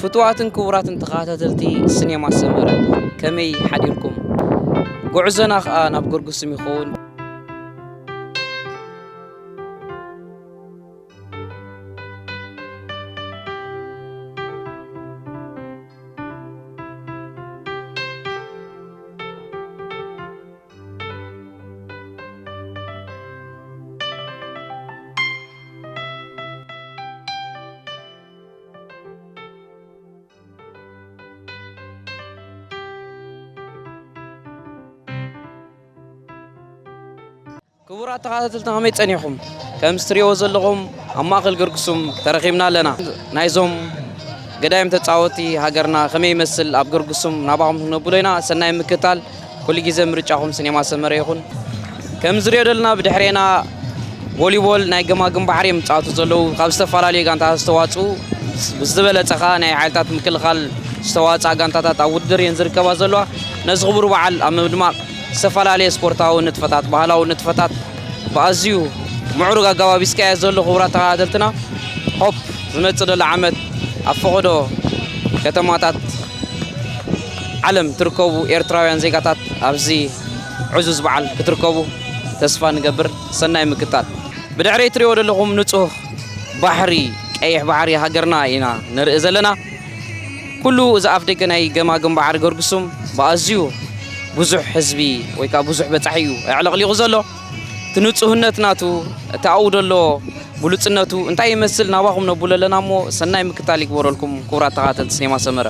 ፍቱዋትን ክቡራትን ተኸታተልቲ ሲኔማ ሰመረ፣ ከመይ ሓዲርኩም? ጉዕዞና ኸኣ ናብ ገርጉስም ይኸውን። ክቡራት ተኸታተልቲ፣ ከመይ ጸኒሕኩም? ከም እትሪእዎ ዘለኹም ኣብ ማእከል ገርግሱም ተረኺብና ኣለና። ናይዞም ገዳይም ተጻወቲ ሃገርና ከመይ ይመስል ኣብ ገርግሱም ናባኹም ክነብሎ ኢና። ሰናይ ምክታል፣ ኩሉ ግዜ ምርጫኹም ሲኔማ ሰመረ ይኹን። ከም ዝሪኦ ዘለና ብድሕሬና ቮሊቦል ናይ ገማግም ባሕሪ እዮም ዝጻወቱ ዘለዉ። ካብ ዝተፈላለዩ ጋንታታት ዝተዋጽኡ፣ ብዝበለጸ ኸኣ ናይ ሓይልታት ምክልኻል ዝተዋጽኣ ጋንታታት ኣብ ውድድር እየን ዝርከባ ዘለዋ። ነዚ ክቡር በዓል ኣብ ምድማቕ ዝተፈላለየ ስፖርታዊ ንጥፈታት፣ ባህላዊ ንጥፈታት ብኣዝዩ ምዕሩግ ኣገባብ ሒዝካዮ ዘሎ። ክቡራት ተኸታተልትና፣ ሆፕ ዝመጽእ ዘሎ ዓመት ኣብ ፈቐዶ ከተማታት ዓለም ትርከቡ ኤርትራውያን ዜጋታት ኣብዚ ዕዙዝ በዓል ክትርከቡ ተስፋ ንገብር። ሰናይ ምክታል። ብድሕረይ ትሪእዎ ዘለኹም ንጹህ ባሕሪ፣ ቀይሕ ባሕሪ ሃገርና ኢና ንርኢ ዘለና። ኩሉ እዚ ኣፍ ደገ ናይ ገማግም ባሕሪ ገርግሱም ብኣዝዩ ብዙሕ ህዝቢ ወይ ከኣ ብዙሕ በጻሒ እዩ ኣዕለቕሊቑ ዘሎ። እቲ ንጹህነት ናቱ፣ እቲ ኣብኡ ዘሎ ብሉጽነቱ እንታይ ይመስል ናባኹም ነብሎ ኣለና እሞ፣ ሰናይ ምክታል ይግበረልኩም ክቡራት ተኸታተልቲ ሲኔማ ሰመረ።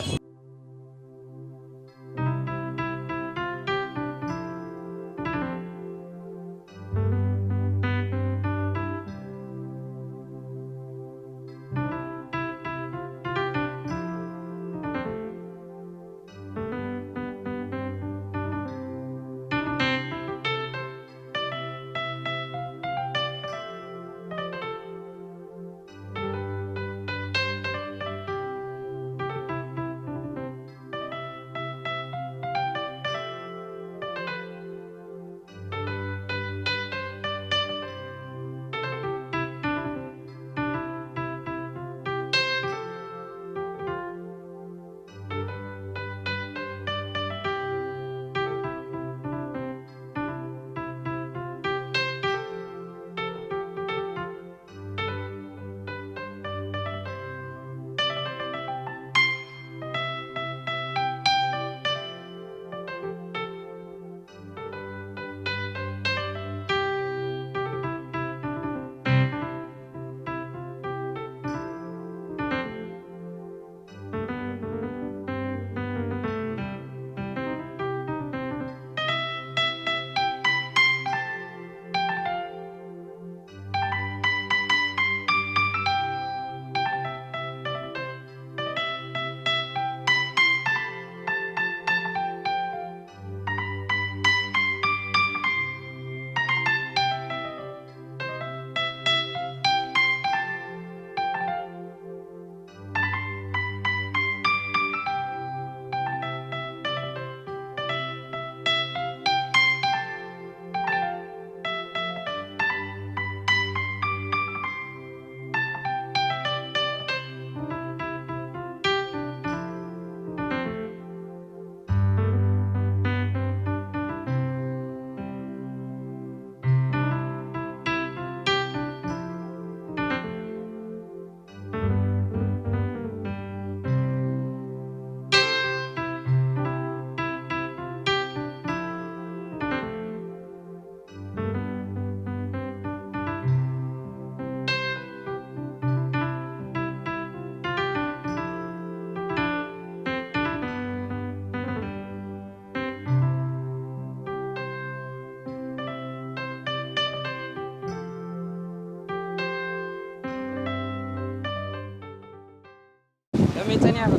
ከመይ ጸኒሕኺ?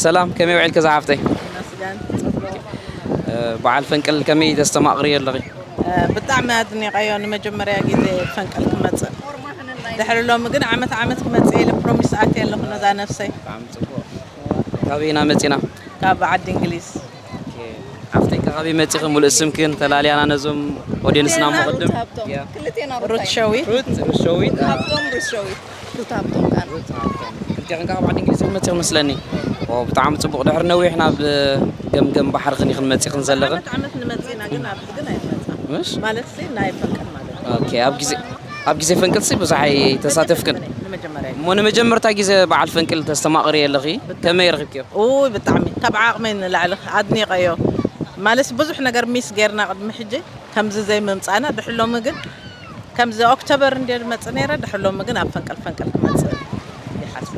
ሰላም፣ ከመይ ውዒልኪ ዝሓፍተይ? ይመስገን፣ ጽቡቕ። እ፣ በዓል ፈንቅል ከመይ ተስተማቕርዮ ኣለኺ? እ፣ ብጣዕሚ ኣድኒቐዮ፣ ንመጀመርያ ግዜ ፈንቅል ክመጽእ። ድሕሪ ሎሚ ግን ዓመት ዓመት ክመጽእ ኢለ ፕሮሚስ ኣትየ ኣለኹ ነዛ ነፍሰይ። ብጣዕሚ ጽቡቕ። ካበይ ኢና መጺና? ካብ ዓዲ እንግሊዝ። ኦኬ። ሓፍተይ፣ ካብ ካበይ መጺኺ? ሙሉእ ስምክን ተላልያና ነዞም ኦድየንስና ክልቴና ሩት ምቕድም። ሃብቶም። ያ። ክልቴና ሩት ሩት ሃብቶም። ሩት ሸዊት። ሃብቶም ሩት ሸዊት። ሩታ ሃብቶም ከኣ። ክልቴኽን ካብ ዓዲ እንግሊዝ ኢኹም መጺኹም መስለኒ። ኦ፣ ብጣዕሚ ጽቡቕ። ድሕሪ ነዊሕ ናብ ገምገም ባሕርኽን ኢኽን መጺኽን ዘለኽን። ዓመት ዓመት ንመጽእ ኢና፣ ግን ኣብዚ ግን ኣይንመጽእን። ምሽ? ማለት ሲ ናይ ፈንቅል ማለት እዩ። ኦኬ፣ ኣብ ግዜ፣ ኣብ ግዜ ፈንቅልሲ ብዙሕ ኣይተሳተፍክን? ንመጀመርያ። እሞ ንመጀመርታ ግዜ በዓል ፈንቅል ተስተማቕሪ ኣለኺ? ከመይ ረኺብክዮ? ኡይ፣ ብጣዕሚ ካብ ዓቕመይ ንላዕሊ ኣድኒቐዮ። ማለት ብዙሕ ነገር ሚስ ጌርና ቅድሚ ሕጂ። ከምዚ ዘይምምጻእና ድሕር ሎሚ ግን፣ ከምዚ ኦክቶበር እንድየ ዝመጽእ ነይረ፣ ድሕር ሎሚ ግን ኣብ ፈንቅል ፈንቅል ክመጽእ ይሓስብ።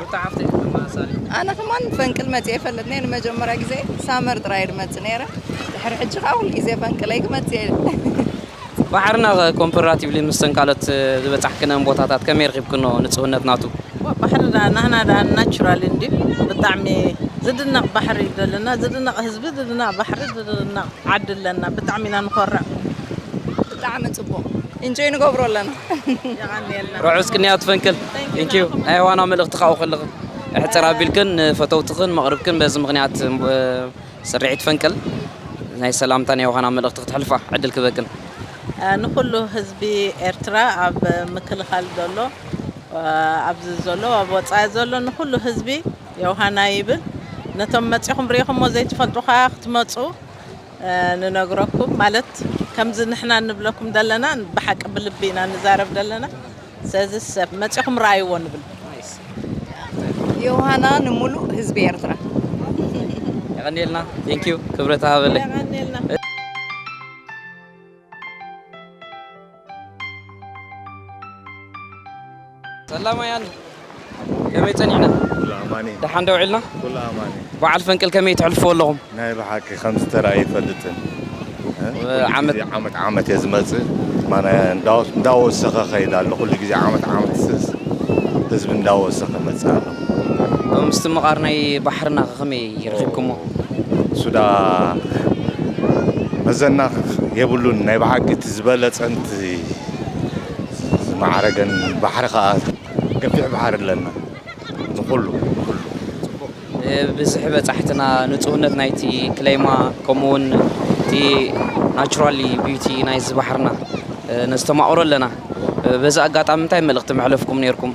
ሩታ ሓፍተይ ተመሳሳሊ። ኣነ ከማን ፈንቅል መጽየ ይፈልጥ ነይረ፣ ንመጀመርያ ግዜ ሳመር ጥራይ ዝመጽእ ነይረ። ድሕሪ ሕጂ ከኣ ኩሉ ግዜ ፈንቅለይ ክመጽእ እየ። ባሕርና ኮምፐራቲቭሊ ምስተን ካልኦት ዝበጻሕክነን ቦታታት ከመይ ረኺብክኖ ንጽህነት ናቱ? ባሕሪ ደኣ ናህና ደኣ ናቹራል እንድዩ። ብጣዕሚ ዝድነቕ ባሕሪ እዩ ዘለና፣ ዝድነቕ ህዝቢ፣ ዝድነቕ ባሕሪ፣ ዝድነቕ ዓዲ ኣለና። ብጣዕሚ ኢና ንኾርዕ። ብጣዕሚ ጽቡቕ። ኢንጆይ ንገብሮ ኣለና። የቐንየልና። ርሑስ ቅንያት ፈንቅል። Thank you። ናይ ዮሃና መልእኽቲ ካብኡ ከለኽን። እሕጽር ኣቢልክን ንፈተውትኽን መቕርብክን በዚ ምኽንያት፣ እ፣ ስርዒት ፈንቅል ናይ ሰላምታ ናይ ዮሃና መልእኽቲ ክትሕልፋ ዕድል ክበክን። እ፣ ንኹሉ ህዝቢ ኤርትራ ኣብ ምክልኻል ዘሎ፣ እ፣ ኣብዚ ዘሎ፣ ኣብ ወጻኢ ዘሎ ንኹሉ ህዝቢ ዮሃና ይብል። ነቶም መጺኹም ሪኢኹሞ ዘይትፈልጡ ከኣ ክትመጹ፣ እ፣ ንነግረኩም። ማለት ከምዚ ንሕና እንብለኩም ዘለና ብሓቂ ብልቢ ኢና ንዛረብ ዘለና። ስለዚ ሰብ መጺኹም ረኣይዎ ንብል። ዮሃና ንምሉእ ህዝቢ ኤርትራ። የቐንየልና። ቴንክ ዩ። ክብረት ሃበለይ። የቐንየልና። ሰላም ኣያን። ከመይ ጸኒሕና? ኩሉ ኣማኒ። ደሓን ዶ ውዒልና? ኩሉ ኣማኒ። በዓል ፈንቅል ከመይ ትሕልፍዎ ኣለኹም? ናይ ብሓቂ ከም ዝተራእየ ኣይፈልጥን። እ? እ፣ ኩሉ ዓመት ግዜ ዓመት ዓመት እየ ዝመጽእ። ማነ እንዳወ-፣ እንዳወሰኸ ኸይድ ኣሎ። ኩሉ ግዜ ዓመት ዓመት ስ-፣ ህዝቢ እንዳወሰኸ መጽእ ኣሎ። እ፣ ምስትምቓር ናይ ባሕርና ከ ከመይ ረኺብኩሞ? ሱዳ መዘና የብሉን። ናይ ብሓቂ እቲ ዝበለጸን እቲ ዝማዕረገን ባሕሪ ኸኣ ገፊሕ ባሕሪ ኣለና። ንኹሉ፣ ንኹሉ። እ፣ ብዝሒ በጻሕትና፣ ንጹህነት ናይቲ ክሌማ፣ ከምኡ እውን እቲ ናቹራሊ ቢዩቲ ናይዚ ባሕርና፣ እ፣ ነስተማቕሮ ኣለና። እ፣ በዚ ኣጋጣሚ እንታይ መልእኽቲ መሕለፍኩም ነይርኩም?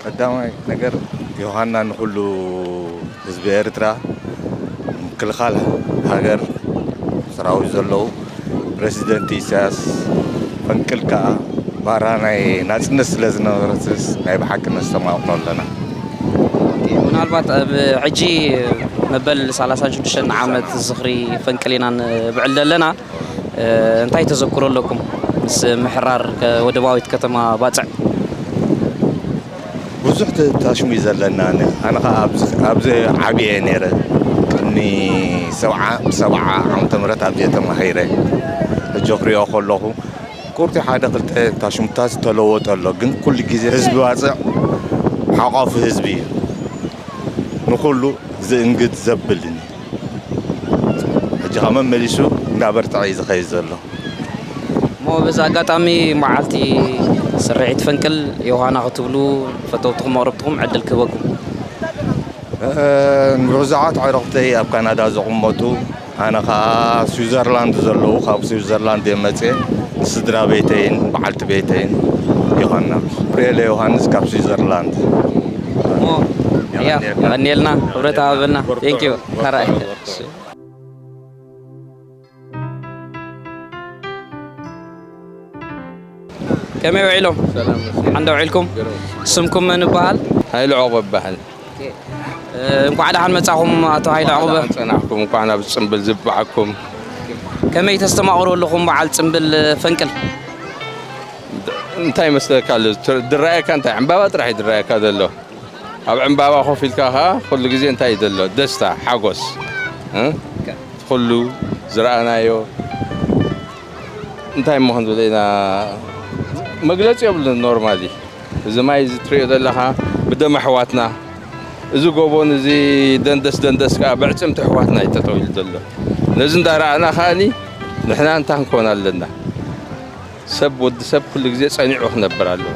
ቀዳማይ ነገር ዮሃና ንኹሉ ህዝቢ ኤርትራ፣ ምክልኻል ሃገር፣ ሰራዊት ዘለዉ፣ ፕረሲደንት ኢሳያስ ፈንቅል ከኣ ባራ ናይ ናጽነት ስለ ዝነበረትስ ናይ ብሓቂ ነስተማቕሮ ኣለና። ምናልባት ኣብ ሕጂ መበል ሰላሳን ሽዱሽተን ዓመት ዝኽሪ ፈንቅል ኢና ንብዕል ዘለና። እ፣ እንታይ ተዘክሮ ኣለኩም ምስ ምሕራር ከ-፣ ወደባዊት ከተማ ባጽዕ? ብዙሕ ተ-፣ ታሽሙ እዩ ዘለና። ኣነ፣ ኣነ ኸዓ ኣብዚ፣ ኣብዚ ዓብየ እየ ነይረ። ቅድሚ ሰብዓ፣ ብሰብዓ ዓመተ ምህረት ኣብዚ እየ ተማሂረ። ሕጂ ክሪኦ ከለኹ፣ ቁርጢ ሓደ ክልተ ታሽሙታት ተለወጠ ኣሎ። ግን ኩሉ ግዜ ህዝቢ ባጽዕ ሓቋፊ ህዝቢ እዩ። ንኹሉ ዝእንግድ ዘብልን እዩ። ሕጂ ኸዓ መመሊሱ እንዳበርትዐ እዩ ዝኸይድ ዘሎ። እሞ በዚ ኣጋጣሚ መዓልቲ ስርዒት ፈንቅል ዮሃና ክትብሉ ፈተውትኹም መቕረብትኹም ዕድል ክህበኩም። እ፣ ንብዙሓት ኣዕሩኽተይ ኣብ ካናዳ ዝቕመጡ፣ ኣነ ኸዓ ስዊዘርላንድ ዘለዉ፣ ካብ ስዊዘርላንድ እየ መፅየ፣ ንስድራ ቤተይን በዓልቲ ቤተይን ዮሃና። ገብርኤለ ዮሃንስ ካብ ስዊዘርላንድ። እሞ፣ እያ፣ የቐንየልና። የቐንየልና፣ ክብረት ሃበልና። Thank you። ካራይ። ከመይ ውዒሎም? ሰላም። ሓንዳ ውዒልኩም? ገረው። ስምኩም መን ይበሃል? ሃይለ ዑቕበ ይበሃል። እ፣ እንኳዕ ደሓን መጻኹም ኣቶ ሃይለ ዑቕበ። እንኳዕ ደሓን ጸናሕኩም፣ እንኳዕ ናብ ጽምብል ዝበዓኩም። ከመይ ተስተማቕሩ ኣለኹም በዓል ጽምብል ፈንቅል? እንታይ ይመስለካ ኣሎ? ዝራእየካ እንታይ? ዕምባባ ጥራሕ እዩ ዝራእየካ ዘሎ። ኣብ ዕምባባ ኮፍ ኢልካ ኸዓ ኩሉ ግዜ እንታይ እዩ ዘሎ? ደስታ፣ ሓጎስ። እ? ኩሉ ዝረኣናዮ እንታይ እሞ ክንብል ኢና? መግለጺ የብሉን። ኖርማሊ እዚ ማይ እዚ ትሪኦ ዘለኻ ብደም ኣሕዋትና፣ እዚ ጎቦን እዚ ደንደስ ደንደስ ከዓ ብዕጽምቲ ኣሕዋትና እዩ ጠጠው ኢሉ ዘሎ። ነዚ እንዳረኣና ከኣኒ ንሕና እንታይ ክንኮን ኣለና? ሰብ፣ ወዲ ሰብ ኩሉ ግዜ ጸኒዑ ክነብር ኣለዎ።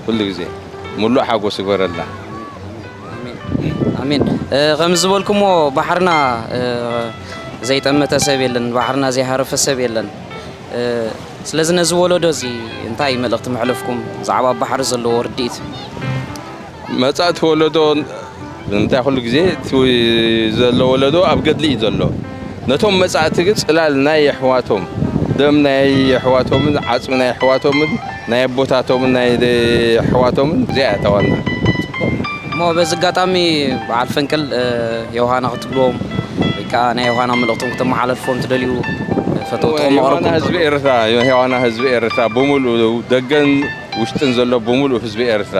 ኩሉ ግዜ ምሉእ ሓጎስ ይግበረልና። ኣሜን። ኣሜን። እ፣ ከም ዝበልኩሞ ባሕርና፣ እ፣ ዘይጠመተ ሰብ የለን፣ ባሕርና ዘይሃረፈ ሰብ የለን። እ፣ ስለዚ ነዚ ወለዶ እዚ እንታይ መልእኽቲ መሕለፍኩም ብዛዕባ ባሕሪ ዘለዎ ርድኢት? መጻእቲ ወለዶ ንምንታይ ኩሉ ግዜ እቲ ዘሎ ወለዶ ኣብ ገድሊ እዩ ዘሎ። ነቶም መጻእቲ ግን ጽላል ናይ የሕዋቶም፣ ደም ናይ የሕዋቶምን ዓጽሚ ናይ የሕዋቶምን ናይ ኣቦታቶምን ናይ የሕዋቶምን እዚኣ እያ ዋና። እሞ በዚ ኣጋጣሚ በዓል ፈንቅል ዮሃና ክትብልዎም ወይ ከዓ ናይ ዮሃና መልእኽቶም ክተመሓላልፍዎም ትደልዩ ፈተውትኹም ዮሃና መቕረብኩም ህዝቢ ኤርትራ ዮሃና ህዝቢ ኤርትራ ብምሉኡ ደገን ውሽጥን ዘሎ ብምሉኡ ህዝቢ ኤርትራ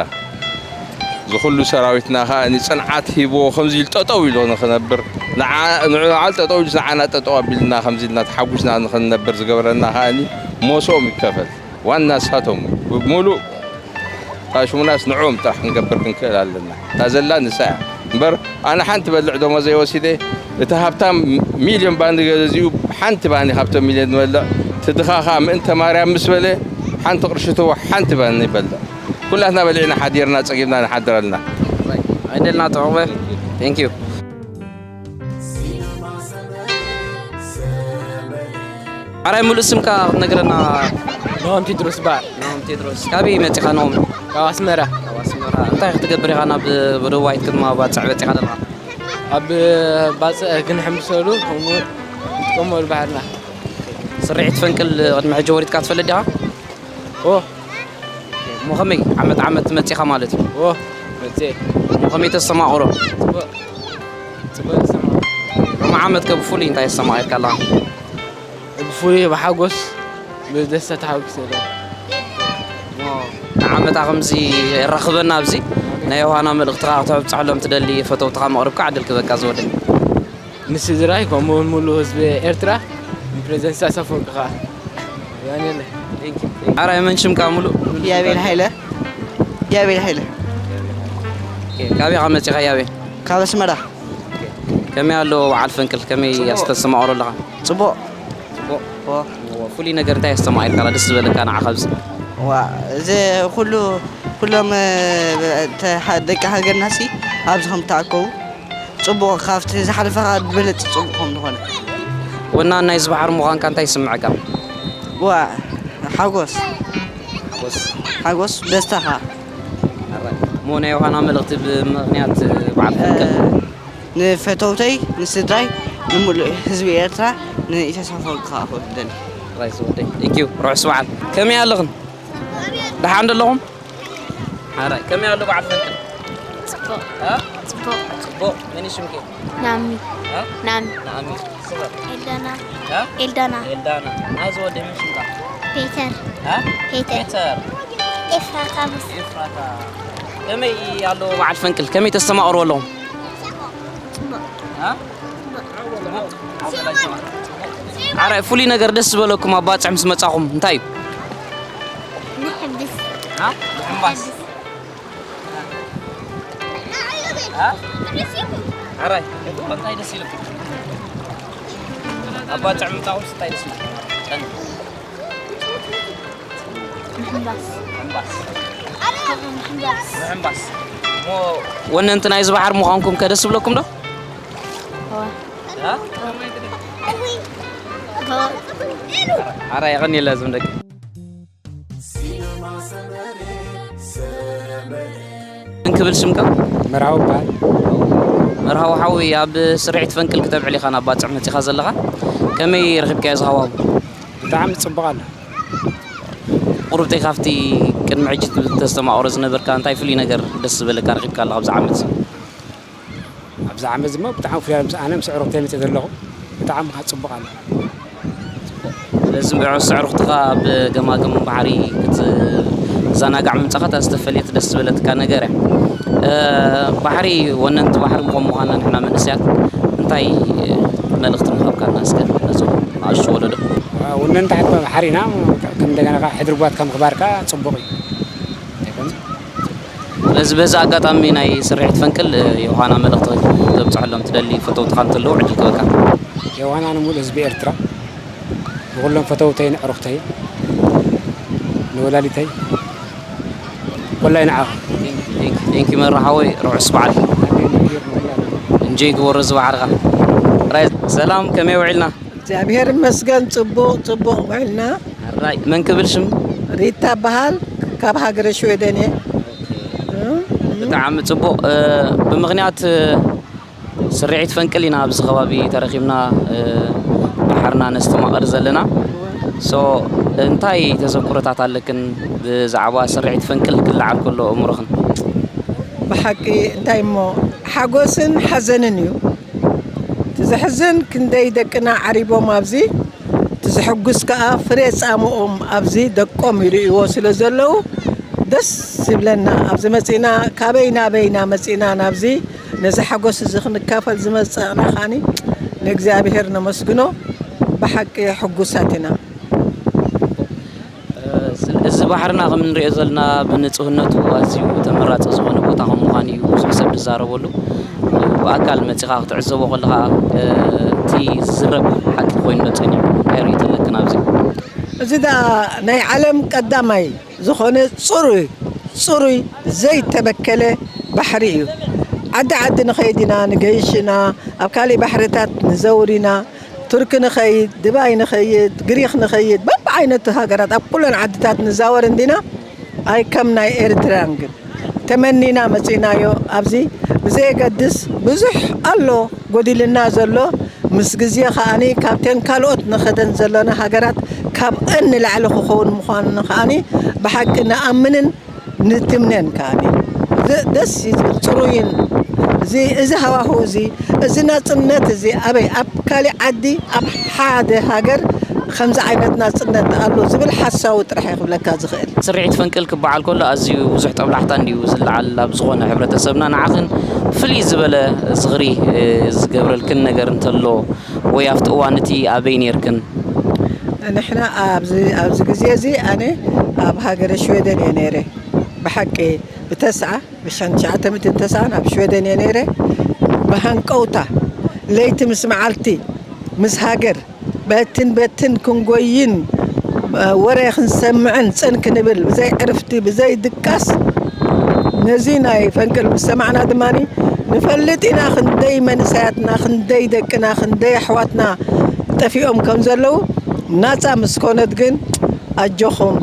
ዝኹሉ ሰራዊትና ከዓ ንፅንዓት ሂብዎ ከምዚ ኢሉ ጠጠው ኢሉ ንክነብር ንዓ- ንባዕሉ ጠጠው ኢሉ ንዓና ጠጠው ኣቢልና ከምዚ ኢልና ተሓጉስና ንክንነብር ዝገበረና ከዓ ሞስኦም ይከፈል። ዋና ንሳቶም ሙሉእ ታሽሙናስ ንዕኦም ጥራሕ ክንገብር ክንክእል ኣለና። እታ ዘላ ንሳ እያ እምበር ኣነ ሓንቲ በልዕ ደሞዘይ ወሲደ እቲ ሃብታም ሚልዮን ባኒ ገዚኡ ሓንቲ ባኒ ካብቶም ሚልዮን ዝበልዕ እቲ ድኻ ከዓ ምእንተ ማርያም ምስ በለ ሓንቲ ቅርሺ ትቦ ሓንቲ ባኒ ይበልዕ። ኩላትና በሊዕና ሓዲርና ጸጊብና ንሓድር ኣለና። ኣይደልና ተዕቑበ። Thank you። ሓራይ ሙሉእ ስምካ ክትነግረና? ናሆም ቴድሮስ በዓል ናሆም ቴድሮስ። ካበይ መፂኻ ናሆም? ካብ ኣስመራ። ካብ ኣስመራ። እንታይ ክትገብር ኢኻ ናብ ደቡባዊት ከተማ ባፅዕ በፂኻ ዘለኻ? ኣብ ባፅዕ ክንሕምብሰሉ ከምኡ ንጥቀመሉ ባሕርና። ስርሒት ፈንቅል ቅድሚ ሕጂ ወሪድካ ትፈልጥ ዲኻ? ኦ እሞ ከመይ ዓመት ዓመት መፂኻ ማለት እዩ? ኦ መፅእ እሞ ከመይ ተስተማቕሮ? ፅቡቅ ፅቡቅ ዝሰማ ሎሚ ዓመት ከ ብፍሉይ እንታይ ኣስተማቒርካ ኣለኻ? ብፍሉይ ብሓጎስ ብደስታ ተሓጒሰ ኣለኹ። ንዓመታ ከምዚ የራኽበና ኣብዚ ናይ ዮሃና መልእኽትኻ ክተብፅሐሎም ትደሊ ፈተውትኻ መቕርብካ ዕድል ክበካ ዝወደይ። ንስድራይ ከምኡ እውን ሙሉእ ህዝቢ ኤርትራ ንፕሬዚደንት ኢሳያስ ኣፈወርቂ ከዓ ያኔለ ኣራይ መን ሽምካ ሙሉእ? ያቤል ሃይለ ያቤል ሃይለ ካበይ ኢኻ መፂኻ ያቤል? ካብ ኣስመራ ከመይ ኣሎ በዓል ፈንቅል ከመይ ኣስተስተማቕሮ ኣለኻ? ፅቡቕ ፍሉይ ነገር እንታይ ኣስተማቒርካ ደስ ዝበለካ ንዓኻ ኣብዚ? ዋ እዚ ኩሉ ኩሎም ደቂ ሃገርና ሲ ኣብዚ ከም ተኣከቡ ፅቡቕ ካብቲ ዝሓለፈ ከዓ ዝበለፅ ፅቡቕ ከም ዝኾነ ወናን ናይዚ ባሕሪ ምዃንካ እንታይ ይስምዐካ? ዋ ሓጎስ ሓጎስ ደስታ ከዓ እሞ ናይ ዮሃና መልእኽቲ ብምኽንያት በዓል ፈንቅል ንፈተውተይ ንስድራይ ንምሉእ ህዝቢ ኤርትራ ንኢሳያስ ኣፈወርቂ ከዓ ክደሊ ራይ ዝወደይ Thank you። ርሑስ በዓል። ከመይ ኣለኽን? ደሓን ዶ ኣለኹም? ሓራይ ከመይ ኣሎ በዓል ፈንቅል? ጽቡቕ እ? ጽቡቕ ጽቡቕ። መን እዩ ሽምኪ? ናሚ እ? ናሚ ናሚ። ስበር። ኤልዳና እ? ኤልዳና ኤልዳና። ናዚ ወደይ መን ሽምካ? ፔተር እ? ፔተር ፔተር። ኤፍራታ ምስ ኤፍራታ። ከመይ ኣሎ በዓል ፈንቅል? ከመይ ተስተማቕርዎ ኣለኹም? ጽቡቕ እ? ሓራይ ፍሉይ ነገር ደስ ዝበለኩም ኣብ ባጽዕ ምስ መጻኹም እንታይ እዩ? ንሕብስ እ? ምሕንባስ። እ? ሓራይ እንታይ ደስ ኢሉኩም? ኣብ ባጽዕ ምምጻኹም እንታይ ደስ ኢሉኩም? ምሕንባስ ምሕንባስ። ምሕንባስ ምሕንባስ። እሞ ወነንቲ ናይዚ ባሕሪ ምዃንኩም ከ ደስ ይብለኩም ዶ? እዋ እ? ሓራይ የቐንየልና እዞም ደቂ። እንክብል ሽምካ? መርሃዊ በሃል መርሃዊ ሓዊ ኣብ ስርሒት ፈንቅል ክተብዕል ኢኻ ናብ ባጽዕ መጺኻ ዘለኻ። ከመይ ረኺብካዮ እዚ ሃዋሁ? ብጣዕሚ ጽቡቕ ኣሎ። ቁሩብተይ ካብቲ ቅድሚ ሕጂ ተስተማቕሮ ዝነበርካ እንታይ ፍሉይ ነገር ደስ ዝበለካ ረኺብካ ኣለኻ ኣብዚ ዓመት? ኣብዚ ዓመት ዝሞ ብጣዕሚ ፍሉይ ምስ ኣነ ምስ ዕሩኽተይ መፅእ ዘለኹ ብጣዕሚ ከዓ ጽቡቕ ኣሎ። ስለዚ ምስ ኣዕሩኽትኻ ኣብ ገማግም ባሕሪ ክትዘናጋዕ ምምጻኻ እታ ዝተፈልየት ደስ ዝበለትካ ነገር እያ። እ፣ ባሕሪ ወነንቲ ባሕሪ ምዃን ምዃንና ንሕና መንእሰያት እንታይ መልእኽቲ ምሃብካና እስከ ነዞም ንኣሽቱ ወለዶ? ወነንቲ ሓድማ ባሕሪ ኢና ከም እንደገና ከዓ ሕድሪ ጓትካ ምኽባር ከዓ ጽቡቕ እዩ። ስለዚ በዚ ኣጋጣሚ ናይ ስርሒት ፈንቅል ዮሃና መልእኽቲ ተብፅሐሎም ትደሊ ፈተውትኻ እንተለዉ ዕድል ክበካ። ዮሃና ንምሉእ ህዝቢ ኤርትራ ንኩሎም ፈተውተይ ንዕሩኽተይ ንወላዲተይ ኮላይ ንዓኻ። ቴንኪ መራ ሓወይ ርሑስ በዓል። እንጆይ ግበሮ ዝባሕርኻ። ራይ ሰላም ከመይ ውዒልና? እግዚኣብሔር ይመስገን ጽቡቕ ጽቡቕ ውዕልና። ራይ መን ክብል ሽም? ሪታ በሃል፣ ካብ ሃገረ ሽወደን እየ። ብጣዕሚ ጽቡቕ። እ፣ ብምኽንያት እ፣ ስርዒት ፈንቅል ኢና ኣብዚ ከባቢ ተረኺብና፣ እ፣ ባሕርና ነስተማቕር ዘለና። ሶ እንታይ ተዘክሮታት ኣለክን ብዛዕባ ስርዒት ፈንቅል ክለዓል ከሎ እምሮኽን? ብሓቂ እንታይ እሞ ሓጎስን ሓዘንን እዩ። እቲ ዘሕዝን ክንደይ ደቅና ዓሪቦም ኣብዚ፣ እቲ ዘሐጉስ ከኣ ፍሬ ጻምኦም ኣብዚ ደቆም ይርእይዎ ስለ ዘለዉ ደስ ይብለና። ኣብዚ መጺና ካበይ ናበይ ኢና መጺና ናብዚ ነዚ ሓጎስ እዚ ክንካፈል ዝመጻእና ከኣኒ ንእግዚኣብሔር ነመስግኖ። ብሓቂ ሕጉሳት ኢና። እዚ ባሕርና ከም እንሪኦ ዘለና ብንፁህነቱ ኣዝዩ ተመራፂ ዝኾነ ቦታ ከም ምዃኑ እዩ ብዙሕ ሰብ ዝዛረበሉ። ብኣካል መፂኻ ክትዕዘቦ ከለኻ እቲ ዝዝረብ ሓቂ ኮይኑ ዶ ፀኒሑ? እንታይ ርእይቶ ኣለክን ኣብዚ? እዚ ደኣ ናይ ዓለም ቀዳማይ ዝኾነ ፅሩይ ፅሩይ ዘይተበከለ ባሕሪ እዩ። ዓዲ ዓዲ ንኸይድ ኢና፣ ንገይሽ ኢና፣ ኣብ ካሊእ ባሕርታት ንዘውር ኢና። ቱርኪ ንኸይድ፣ ድባይ ንኸይድ፣ ግሪኽ ንኸይድ፣ በብዓይነቱ ሃገራት ኣብ ኩለን ዓድታት ንዛወር እንዲና። ኣይ ከም ናይ ኤርትራን ግን ተመኒና መጺእናዮ። ኣብዚ ብዘየገድስ ብዙሕ ኣሎ ጎዲልና ዘሎ። ምስ ግዜ ከኣኒ ካብተን ካልኦት ንኸደን ዘለና ሃገራት ካብአን ንላዕሊ ክኸውን ምዃኑ ከኣኒ ብሓቂ ንኣምንን ንትምነን ከኣኒ። ዝ- ደስ እዩ ዝብል፣ ጽሩይን እዚ እዚ ሃዋህው እዚ፣ እዚ ናጽነት እዚ ኣበይ ኣብ ካሊእ ዓዲ ኣብ ሓደ ሃገር ከምዚ ዓይነት ናጽነት ኣሎ ዝብል ሓሳዊ ጥራሕ እየ ክብለካ ዝኽእል። ስርዒት ፈንቅል ክበዓል ከሎ ኣዝዩ ብዙሕ ጠብላሕታ እንድዩ ዝለዓል ኣብ ዝኾነ ሕብረተሰብና። ንዓኽን ፍልይ ዝበለ ዝኽሪ ዝገብረልክን ነገር እንተሎ ወይ ኣብቲ እዋን እቲ ኣበይ ነይርክን? ንሕና ኣብዚ ኣብዚ ግዜ እዚ ኣነ ኣብ ሃገረ ሽወደን እየ ነይረ። ብሓቂ ብተስዓ ብሽሕን ትሽዓተ ሚእትን ተስዓን ኣብ ሽወደን እየ ነይረ። ብሃንቀውታ ለይቲ ምስ መዓልቲ ምስ ሃገር በትን በትን ክንጎይን ወረ ክንሰምዕን ጽን ክንብል ብዘይ ዕርፍቲ ብዘይ ድቃስ ነዚ ናይ ፈንቅል ምስ ሰማዕና ድማ ንፈልጥ ኢና ክንደይ መንእሰያትና ክንደይ ደቅና ክንደይ ኣሕዋትና ጠፊኦም ከም ዘለዉ ናጻ ምስ ኮነት ግን ኣጆኹም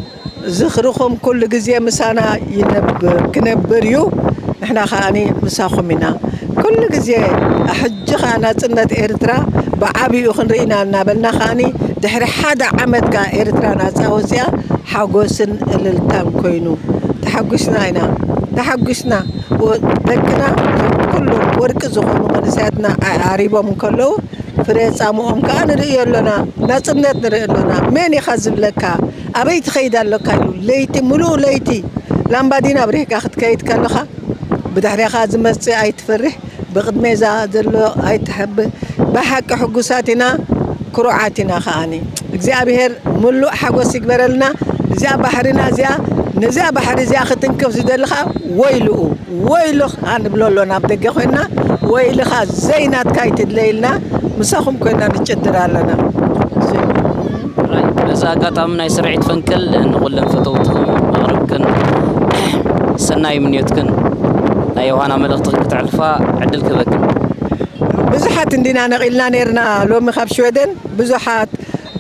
ዝኽርኹም ኩሉ ግዜ ምሳና ይነብር ክነብር እዩ። ንሕና ከኣኒ ምሳኹም ኢና። ኩሉ ግዜ ሕጂ ኸኣ ናጽነት ኤርትራ ብዓቢኡ ክንርኢ ኢና እናበልና ከኣኒ ድሕሪ ሓደ ዓመት ከኣ ኤርትራ ናጻ ወጺኣ ሓጎስን እልልታን ኮይኑ ተሓጒስና ኢና። ተሓጒስና ወ- ደቅና ኩሎም ወርቂ ዝኾኑ መንእሰያትና ዓ- ዓሪቦም እንከለዉ ፍረ ጻምኦም ከኣ ንርኢ ኣሎና። ናጽነት ንርኢ ኣሎና። መን ኢኻ ዝብለካ? ኣበይ ትኸይድ ኣለካ ኢሉ ለይቲ ምሉእ ለይቲ ላምባዲና ኣብሪህካ ክትከይድ ከለኻ ብድሕሬኻ ዝመጽእ ኣይትፈርህ፣ ብቕድሜዛ ዘሎ ኣይትሐብ። ብሓቂ ሕጉሳት ኢና፣ ክሩዓት ኢና ከኣኒ። እግዚኣብሔር ምሉእ ሓጎስ ይግበረልና። እዚኣ ባሕርና እዚኣ ነዚኣ ባሕሪ እዚኣ ክትንክፍ ዝደሊ ኸኣ ወይልኡ ወይልኻ ንብሎ ኣሎና ኣብ ደገ ኮይንና ወይልኻ ዘይናትካ ኣይትድለይልና ምሳኹም ኮይንና ንጭድር ኣለና። በዚ ኣጋጣሚ ናይ ስርዒት ፈንቅል ንኹለን ፈተውትኽን መቕርብክን ሰናይ ምንዮትክን ናይ ዮሃና መልእኽትኽን ክተዕልፋ ዕድል ክህበክን። ብዙሓት እንዲና ነቒልና ነርና ሎሚ ካብ ሽወደን ብዙሓት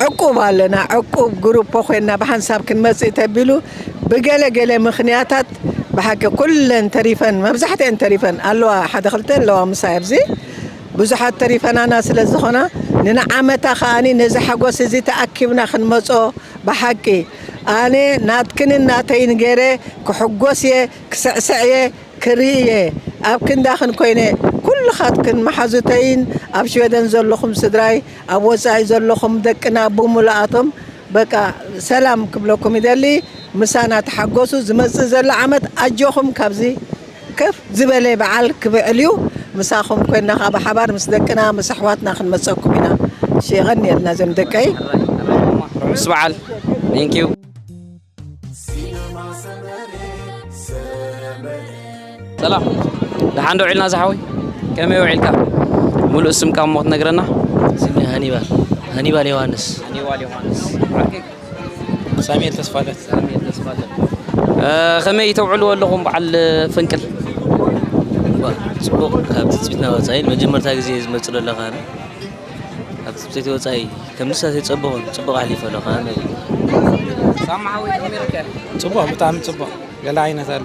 ዕቁብ ኣለና ዕቁብ ግሩፖ ኮይንና ብሓንሳብ ክንመጽእ ተቢሉ ብገለ ገለ ምኽንያታት ብሓቂ ኩለን ተሪፈን መብዛሕትአን ተሪፈን ኣለዋ ሓደ ክልተ ኣለዋ ምሳይ ኣብዚ ብዙሓት ተሪፈናና ስለ ዝኾና ንንዓመታ ከኣኒ ነዚ ሓጎስ እዚ ተኣኪብና ክንመጾ ብሓቂ ኣነ ናትክንን ናተይን ገይረ ክሕጎስ እየ ክስዕስዕ እየ ክርኢ እየ ኣብ ክንዳኽን ኮይነ ኩልኻትክን መሓዙተይን ኣብ ሽወደን ዘለኹም ስድራይ ኣብ ወጻኢ ዘለኹም ደቅና ብምሉኣቶም በቃ ሰላም ክብለኩም ይደሊ ምሳና ተሓጎሱ ዝመጽእ ዘሎ ዓመት ኣጆኹም ካብዚ ከፍ ዝበለ በዓል ክብዕል እዩ ምሳኹም ኮይና ከዓ ብሓባር ምስ ደቅና ምስ ኣሕዋትና ክንመፀኩም ኢና እሺ የቐንየልና ዘም ደቀይ ርሑስ በዓል thank you ሰላም ደሓን ዶ ውዒልና ዝሓወይ ከመይ ውዒልካ ሙሉእ ስምካ እሞ ክትነግረና ስሜ ሃኒባል ሃኒባል ዮሃንስ ሳሙኤል ተስፋለት ከመይ ተውዕልዎ ኣለኹም በዓል ፈንቅል ጽቡቕ ካብ ትጽቢትና ወጻኢ መጀመርታ ግዜ ዝመጽእ ኣለኻ ካብ ትጽቢት ወጻኢ ከም ንሳ ዘይጸበኹን ጽቡቕ ኣሕሊፈ ኣለኻ ሳማ ሓወይ ከመይ ረኪብካ? ጽቡቕ፣ ብጣዕሚ ጽቡቕ። ገለ ዓይነት ኣሎ።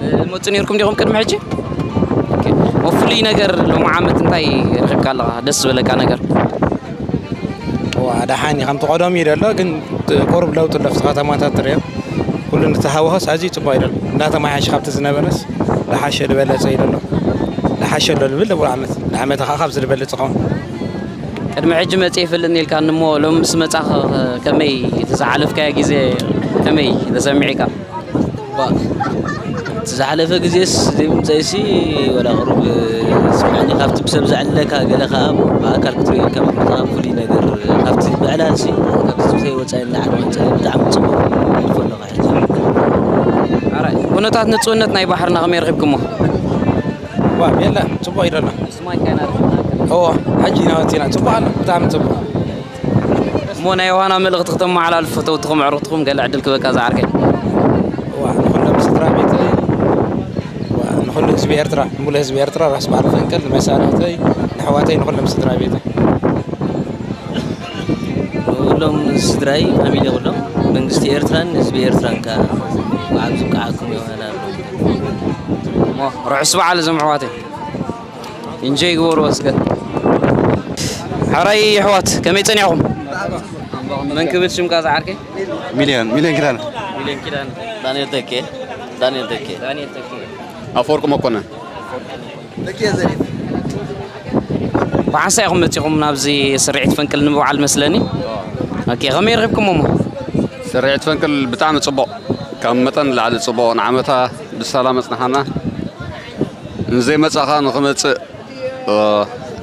እ፣ መጹ ነይርኩም ዲኹም ቅድሚ ሕጂ? ኦኬ። ፍሉይ ነገር ሎሚ ዓመት እንታይ ረኺብካ ኣለኻ? ደስ ዝበለካ ነገር? ዋ፣ ደሓን እዩ። ከምቲ ቀደሙ እዩ ዘሎ፣ ግን ቁሩብ ለውጢ ኣሎ። ኣብቲ ከተማታት ትርእዮ። ኩሉ እንተሃወኸስ ኣዝዩ ጽቡቕ እዩ ዘሎ። እንዳተመሓየሽ ካብቲ ዝነበረስ ደሓሸ ዝበለጸ እዩ ዘሎ። ደሓሸ ኣሎ ልብል ልቡል ዓመት። ንዓመታ ኸዓ ካብዚ ዝበለጸ ኸውን። ቅድሚ ሕጂ መጽእ ይፈልጥን ኢልካኒ እሞ፣ ሎሚ ምስ መጻኻ ከመይ እቲ ዝሓለፍካዮ ግዜ ከመይ ተሰሚዕካ? ዋ፣ እቲ ዝሓለፈ ግዜስ ዘይምምጻእሲ ወላ ቅሩብ ስምዓኒ፣ ካብቲ ብሰብ ዘዕልለካ ገለ ከኣ ብኣካል ክትሪኦ ኢልካ ምምጻእ ፍሉይ ነገር፣ ካብቲ ብዕላልሲ ካብቲ ትምህርተይ ወጻኢ ንላዕሊ ምምጻእ ብጣዕሚ ጽቡቕ ይፈልኻ ሕጂ። ኣራይ፣ ኩነታት ንጹህነት ናይ ባሕርና ከመይ ረኺብኩሞ? ዋ፣ የለ፣ ጽቡቕ እዩ ዘሎ። ስማይ ካይና ረኺብና። እዎ፣ ሕጂ ኢና ወጺና። ጽቡቕ ኣሎ፣ ብጣዕሚ ጽቡቕ። እሞ ናይ ዮሃና መልእኽቲ ክተመሓላልፍ ፈተውትኹም ኣዕሩኽትኹም ገለ ዕድል ክበካ ዝዓርከይ። ዋ፣ ንኹሎም ስድራ ቤተይ፣ ዋ፣ ንኹሉ ህዝቢ ኤርትራ፣ ንሙሉእ ህዝቢ ኤርትራ፣ ራስ በዓል ፈንቅል፣ ንመሳርሕተይ፣ ንኣሕዋተይ፣ ንኹሎም ስድራ ቤተይ። ንኹሎም ስድራይ፣ ፋሚሊ ኩሎም፣ መንግስቲ ኤርትራን ህዝቢ ኤርትራን ከኣ ብዓቢ ዝብቅዓኩም ዮሃና። እሞ ርሑስ በዓል እዞም ኣሕዋተይ። ኢንጆይ ግበሩ እስከ። ሕራይ ኣሕዋት፣ ከመይ ጸኒሕኩም? መን ክብል ሽምካ ዝዓርከይ? ሚልዮን፣ ሚልዮን ኪዳነ። ሚልዮን ኪዳነ። ዳንኤል ተኬ፣ ዳንኤል ተኬ። ዳንኤል ተኬ። ኣፈወርቂ መኮነን። ብሓንሳእ ኢኹም መጺኹም ናብዚ ስርዒት ፈንቅል ንምብዓል መስለኒ። ኦኬ፣ ከመይ ረኺብኩሞ እሞ? ስርዒት ፈንቅል ብጣዕሚ ጽቡቕ፣ ካብ መጠን ንላዕሊ ጽቡቕ። ንዓመታ ብሰላም ኣጽንሓና። ንዘይመጻኻ ንኽመጽእ፣ እ፣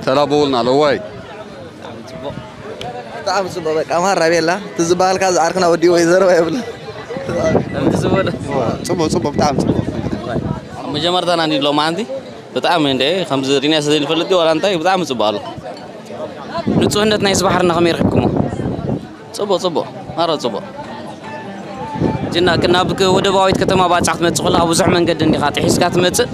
ተላበውልና ኣለዋይ። ብጣዕሚ ጽቡቕ፣ በቃ ማራ ቤላ፣ እቲ ዝበሃልካ ዝዓርክና ወዲኡ ወይ ዘረባ የብልን። ከምቲ ዝበሎ። ጽቡቕ፣ ጽቡቕ፣ ብጣዕሚ ጽቡቕ። ኣብ መጀመርታ ናኒ ሎማዓንቲ ብጣዕሚ እንደ ከምዚ ሪና ስለ ዘይንፈልጥ ዋላ እንታይ ብጣዕሚ ጽቡቕ ኣሎ። ንጹህነት ናይዚ ባሕርና ከመይ ረኺብኩሞ? ጽቡቕ፣ ጽቡቕ። ማራ ጽቡቕ። ጅና፣ ክ-፣ ናብ ክ-፣ ወደባዊት ከተማ ባጽዕ ክትመጽእ ከለኻ ብዙሕ መንገዲ እንዲኻ ጥሒስካ ትመጽእ።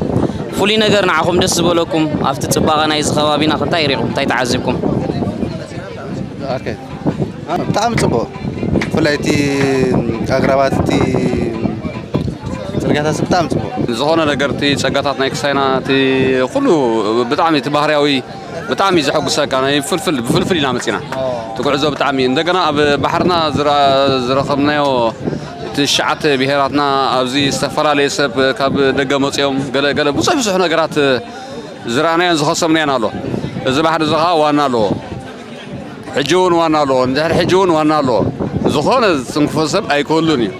ፍሉይ ነገር ንዓኹም ደስ ዝበለኩም ኣብቲ ጽባቐ ናይዚ ከባቢና እንታይ ርኢኹም? እንታይ ተዓዚብኩም? ኦኬ። አ፣ ብጣዕሚ ጽቡቕ። ብፍላይ እቲ ኣግራባት፣ እቲ ጽርግያታት ብጣዕሚ ጽቡቕ። ዝኾነ ነገር እቲ ጸጋታት ናይ ክሳይና፣ እቲ ኩሉ ብጣዕሚ እቲ ባህርያዊ ብጣዕሚ እዩ ዘሐጉሰካ። ናይ ፍልፍል፣ ብፍልፍል ኢና መጺና። እቲ ጉዕዞ ብጣዕሚ እንደገና ኣብ ባሕርና ዝረ-፣ ዝረኸብናዮ ትሽዓተ ብሄራትና ኣብዚ ዝተፈላለየ ሰብ ካብ ደገ መጺኦም ገለ ገለ ብዙሕ ብዙሕ ነገራት ዝረኣናዮን ዝኸሰምናዮን ኣሎ። እዚ ባሕሪ እዚ ኸዓ ዋና ኣለዎ። ሕጂ እውን ዋና ኣለዎ። እንድሕር ሕጂ እውን ዋና ኣለዎ። ዝኾነ ዝትንክፎ ሰብ ኣይክህሉን እዩ።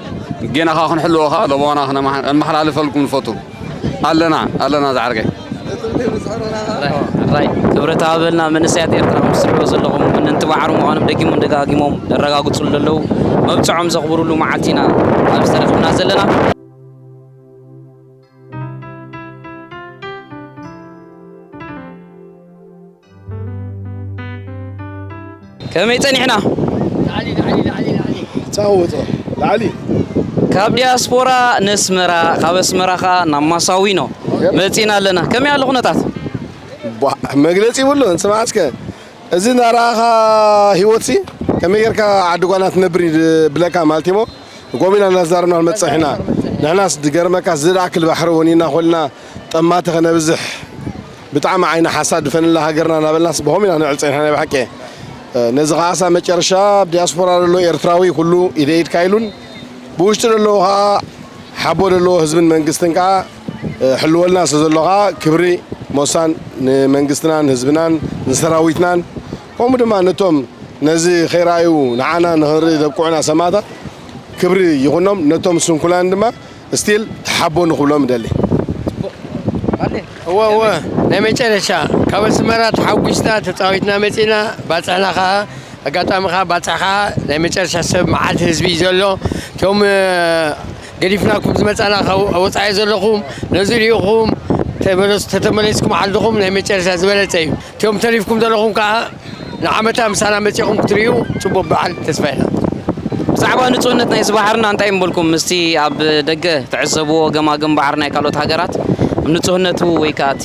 ጌና ኸዓ ክንሕልዎ ኸዓ ለበዋና ክነመሓ-፣ ከነመሓላልፈልኩም ንፈቱ። ኣለና፣ ኣለና ዝዓርከይ። ራይ፣ ክብረት ሃበልና። መንእሰያት ኤርትራ፣ ምስ ትሪእዎ ዘለኹም፣ ወነንቲ ባሕሪ ምዃኖም ደጊሞም ደጋጊሞም ዘረጋግጹሉ ዘለዉ፣ መብጽዖም ዘኽብሩሉ መዓልቲ ኢና ኣብዚ ተረኺብና ዘለና። ከመይ ጸኒሕና? ጻወጾ ላዕሊ። ካብ ዲያስፖራ ነስመራ፣ ካብ ኣስመራ ኸኣ ናብ ማሳዊኖ መጺና ኣለና። ከመይ ኣሎ ኩነታት? ቧ፣ መግለጺ ይብሉን። ስማዕ እስከ፣ እዚ እናረኣኻ ህይወትሲ ከመይ ጌርካ ዓዲ ጓና ትነብር እዩ ዝብለካ ማለት እዩሞ። ጎቢና እናዛረብና ንመጽእ ኢና። ንሕናስ ዝገርመካ ዝደኣክል ባሕሪ ወኒና ኮልና ጠማቲ ከነብዝሕ ብጣዕሚ ዓይኒ ሓሳድ ድፈንላ ሃገርና እናበልናስ ብኸምኡ ኢና ንዕል ጸኒሕና ናይ ብሓቂ። ነዚ ኸዓ ሳብ መጨረሻ ኣብ ዲያስፖራ ዘሎ ኤርትራዊ ኩሉ ኢደ ኢድካ ኢሉን ብውሽጢ ዘለዎ ኸዓ ሓቦ ዘለዎ ህዝብን መንግስትን ከኣ፣ እ፣ ሕልወልና ስለ ዘሎ ከኣ ክብሪ ሞሳን ንመንግስትናን ህዝብናን ንሰራዊትናን ከምኡ ድማ ነቶም ነዚ ከይረኣዩ ንዓና ንኽንርኢ ዘብቅዑና ሰማእታት ክብሪ ይኹኖም። ነቶም ስንኩላን ድማ ስቲል ሓቦ ንኽብሎም እደሊ። እወ፣ እወ፣ ናይ መጨረሻ ካብ ኣስመራ ተሓጒስና ተጻዊትና መጺና ባጽሕና ኸኣ ኣጋጣሚ ኸዓ ባጽዕ ኸዓ ናይ መጨረሻ ሰብ መዓልቲ ህዝቢ እዩ ዘሎ። እቶም፣ እ፣ ገዲፍናኩም ዝመጻና ካብ ወጻኢ ዘለኹም ነዚ ርኢኹም ተመለሱ፣ ተተመለስኩም ዓድኹም ናይ መጨረሻ ዝበለጸ እዩ። እቶም ተሪፍኩም ዘለኹም ከኣ ንዓመታ ምሳና መጺኹም ክትርእዩ ጽቡቕ በዓል ተስፋ ኢና። ብዛዕባ ንጹህነት ናይዚ ባሕርና እንታይ ምበልኩም? ምስቲ ኣብ ደገ ትዕዘብዎ ገማግም ባሕሪ ናይ ካልኦት ሃገራት፣ ንጹህነቱ ወይ ከኣ እቲ፣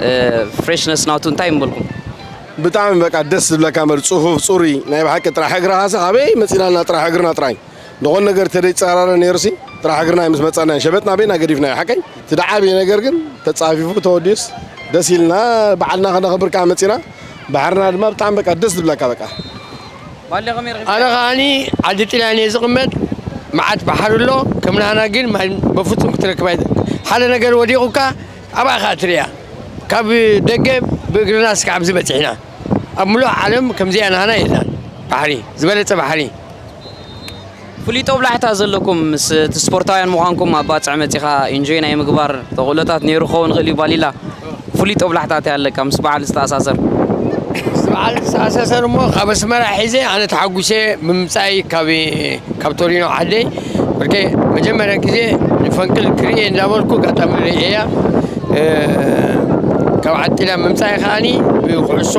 እ፣ ፍሬሽነስ ናቱ እንታይ ምበልኩም? ብጣዕሚ በቃ ደስ ዝብለካ እምበር ጽፉፍ ጽሩይ ናይ ብሓቂ ጥራሕ እግርኻስ ኣበይ መጺናልና ጥራሕ እግርና ጥራይ ዝኾነ ነገር ተደይጸራረ ነይሩሲ፣ ጥራሕ እግርና ምስ መጻና ሸበጥና ቤና ገዲፍና እዩ ሓቀይ። እቲ ደዓብየ ነገር ግን ተጻፊፉ ተወዲዩስ ደስ ኢልና፣ በዓልና ከነኽብር ከኣ መጺና። ባሕርና ድማ ብጣዕሚ በቃ ደስ ዝብለካ በቃ። ባሌ ከመይ ረኺብካ? ኣነ ከኣኒ ዓዲ ጥልያን እየ ዝቕመጥ። መዓት ባሕሪ ኣሎ፣ ከም ናህና ግን ማይ በፍጹም ክትረክብ ኣይት-፣ ሓደ ነገር ወዲቑካ ኣብኣ ከኣ ትርእያ። ካብ ደገ ብእግርና እስካብ ኣብዚ በጺሕና። ኣብ ምሉእ ዓለም ከምዚኣ ናህና የላን። ባሕሪ፣ ዝበለጸ ባሕሪ። ፍሉይ ጦብላሕታ ዘለኩም ምስ እቲ ስፖርታውያን ምዃንኩም ኣብ ባጽዕ መጺኻ ኢንጆይ ናይ ምግባር ተኽእሎታት ነይሩ ክኸውን ይኽእል እዩ። ባሊላ፣ ፍሉይ ጦብላሕታ እንታይ ኣለካ ምስ በዓል ዝተኣሳሰር? ምስ በዓል ዝተኣሳሰር እሞ ካብ ኣስመራ ሒዘ ኣነ ተሓጉሰ ብምምጻይ ካብ፣ ካብ ቶሪኖ ዓደይ ብርከ መጀመርያ ግዜ ንፈንቅል ክርእየ እንዳበልኩ ኣጋጣሚ ርእየያ። እ፣ ካብ ዓዲ ጥልያን ምምጻእ ከኣኒ ብኩዕሶ፣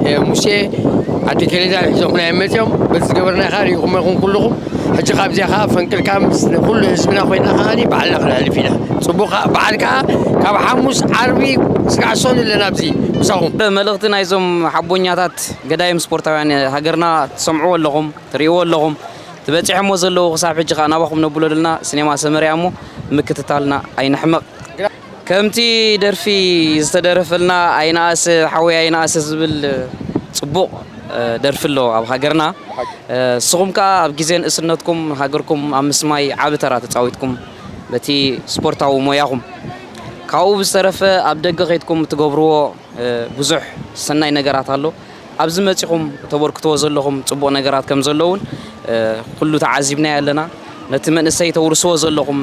እ፣ ሙሴ፣ ኣቲ ኬሌዛ ሒዞምና እዮም መጺኦም። በዚ ዝገበርና ከኣ ርኢኹም ኢኹም ኩልኹም። ሕጂ ካብዚኣ ከኣ ፈንቅልካ ምስ ኩሉ ህዝብና ኮይና ከኣኒ በዓልና ክነሕልፍ ኢና። ጽቡቕ ከኣ በዓል ከኣ ካብ ሓሙስ ዓርቢ ስጋዕ ሰኑ ኣለና ኣብዚ ምሳኹም። መልእኽቲ ናይዞም ሓቦኛታት ገዳይም ስፖርታውያን ሃገርና ትሰምዕዎ ኣለኹም፣ ትርእይዎ ኣለኹም። ትበጺሖሞ ዘለዉ ክሳብ ሕጂ ከኣ ናባኹም ነብሎ ዘለና ሲኔማ ሰመርያ እሞ ምክትታልና ኣይንሕመቕ። ከምቲ ደርፊ ዝተደረፈልና ኣይንኣሰ ሓወይ ኣይንኣሰ ዝብል ጽቡቕ፣ እ፣ ደርፊ ኣሎ ኣብ ሃገርና። እ፣ ንስኹም ከኣ ኣብ ግዜ ንእስነትኩም ሃገርኩም ኣብ ምስማይ ዓቢ ተራ ተጻዊትኩም በቲ ስፖርታዊ ሞያኹም። ካብኡ ብዝተረፈ ኣብ ደገ ከይድኩም እትገብርዎ፣ እ፣ ብዙሕ ሰናይ ነገራት ኣሎ። ኣብዚ መጺኹም ተበርክትዎ ዘለኹም ጽቡቕ ነገራት ከም ዘሎ እውን፣ እ፣ ኩሉ ተዓዚብናዮ ኣለና። ነቲ መንእሰይ ተውርስዎ ዘለኹም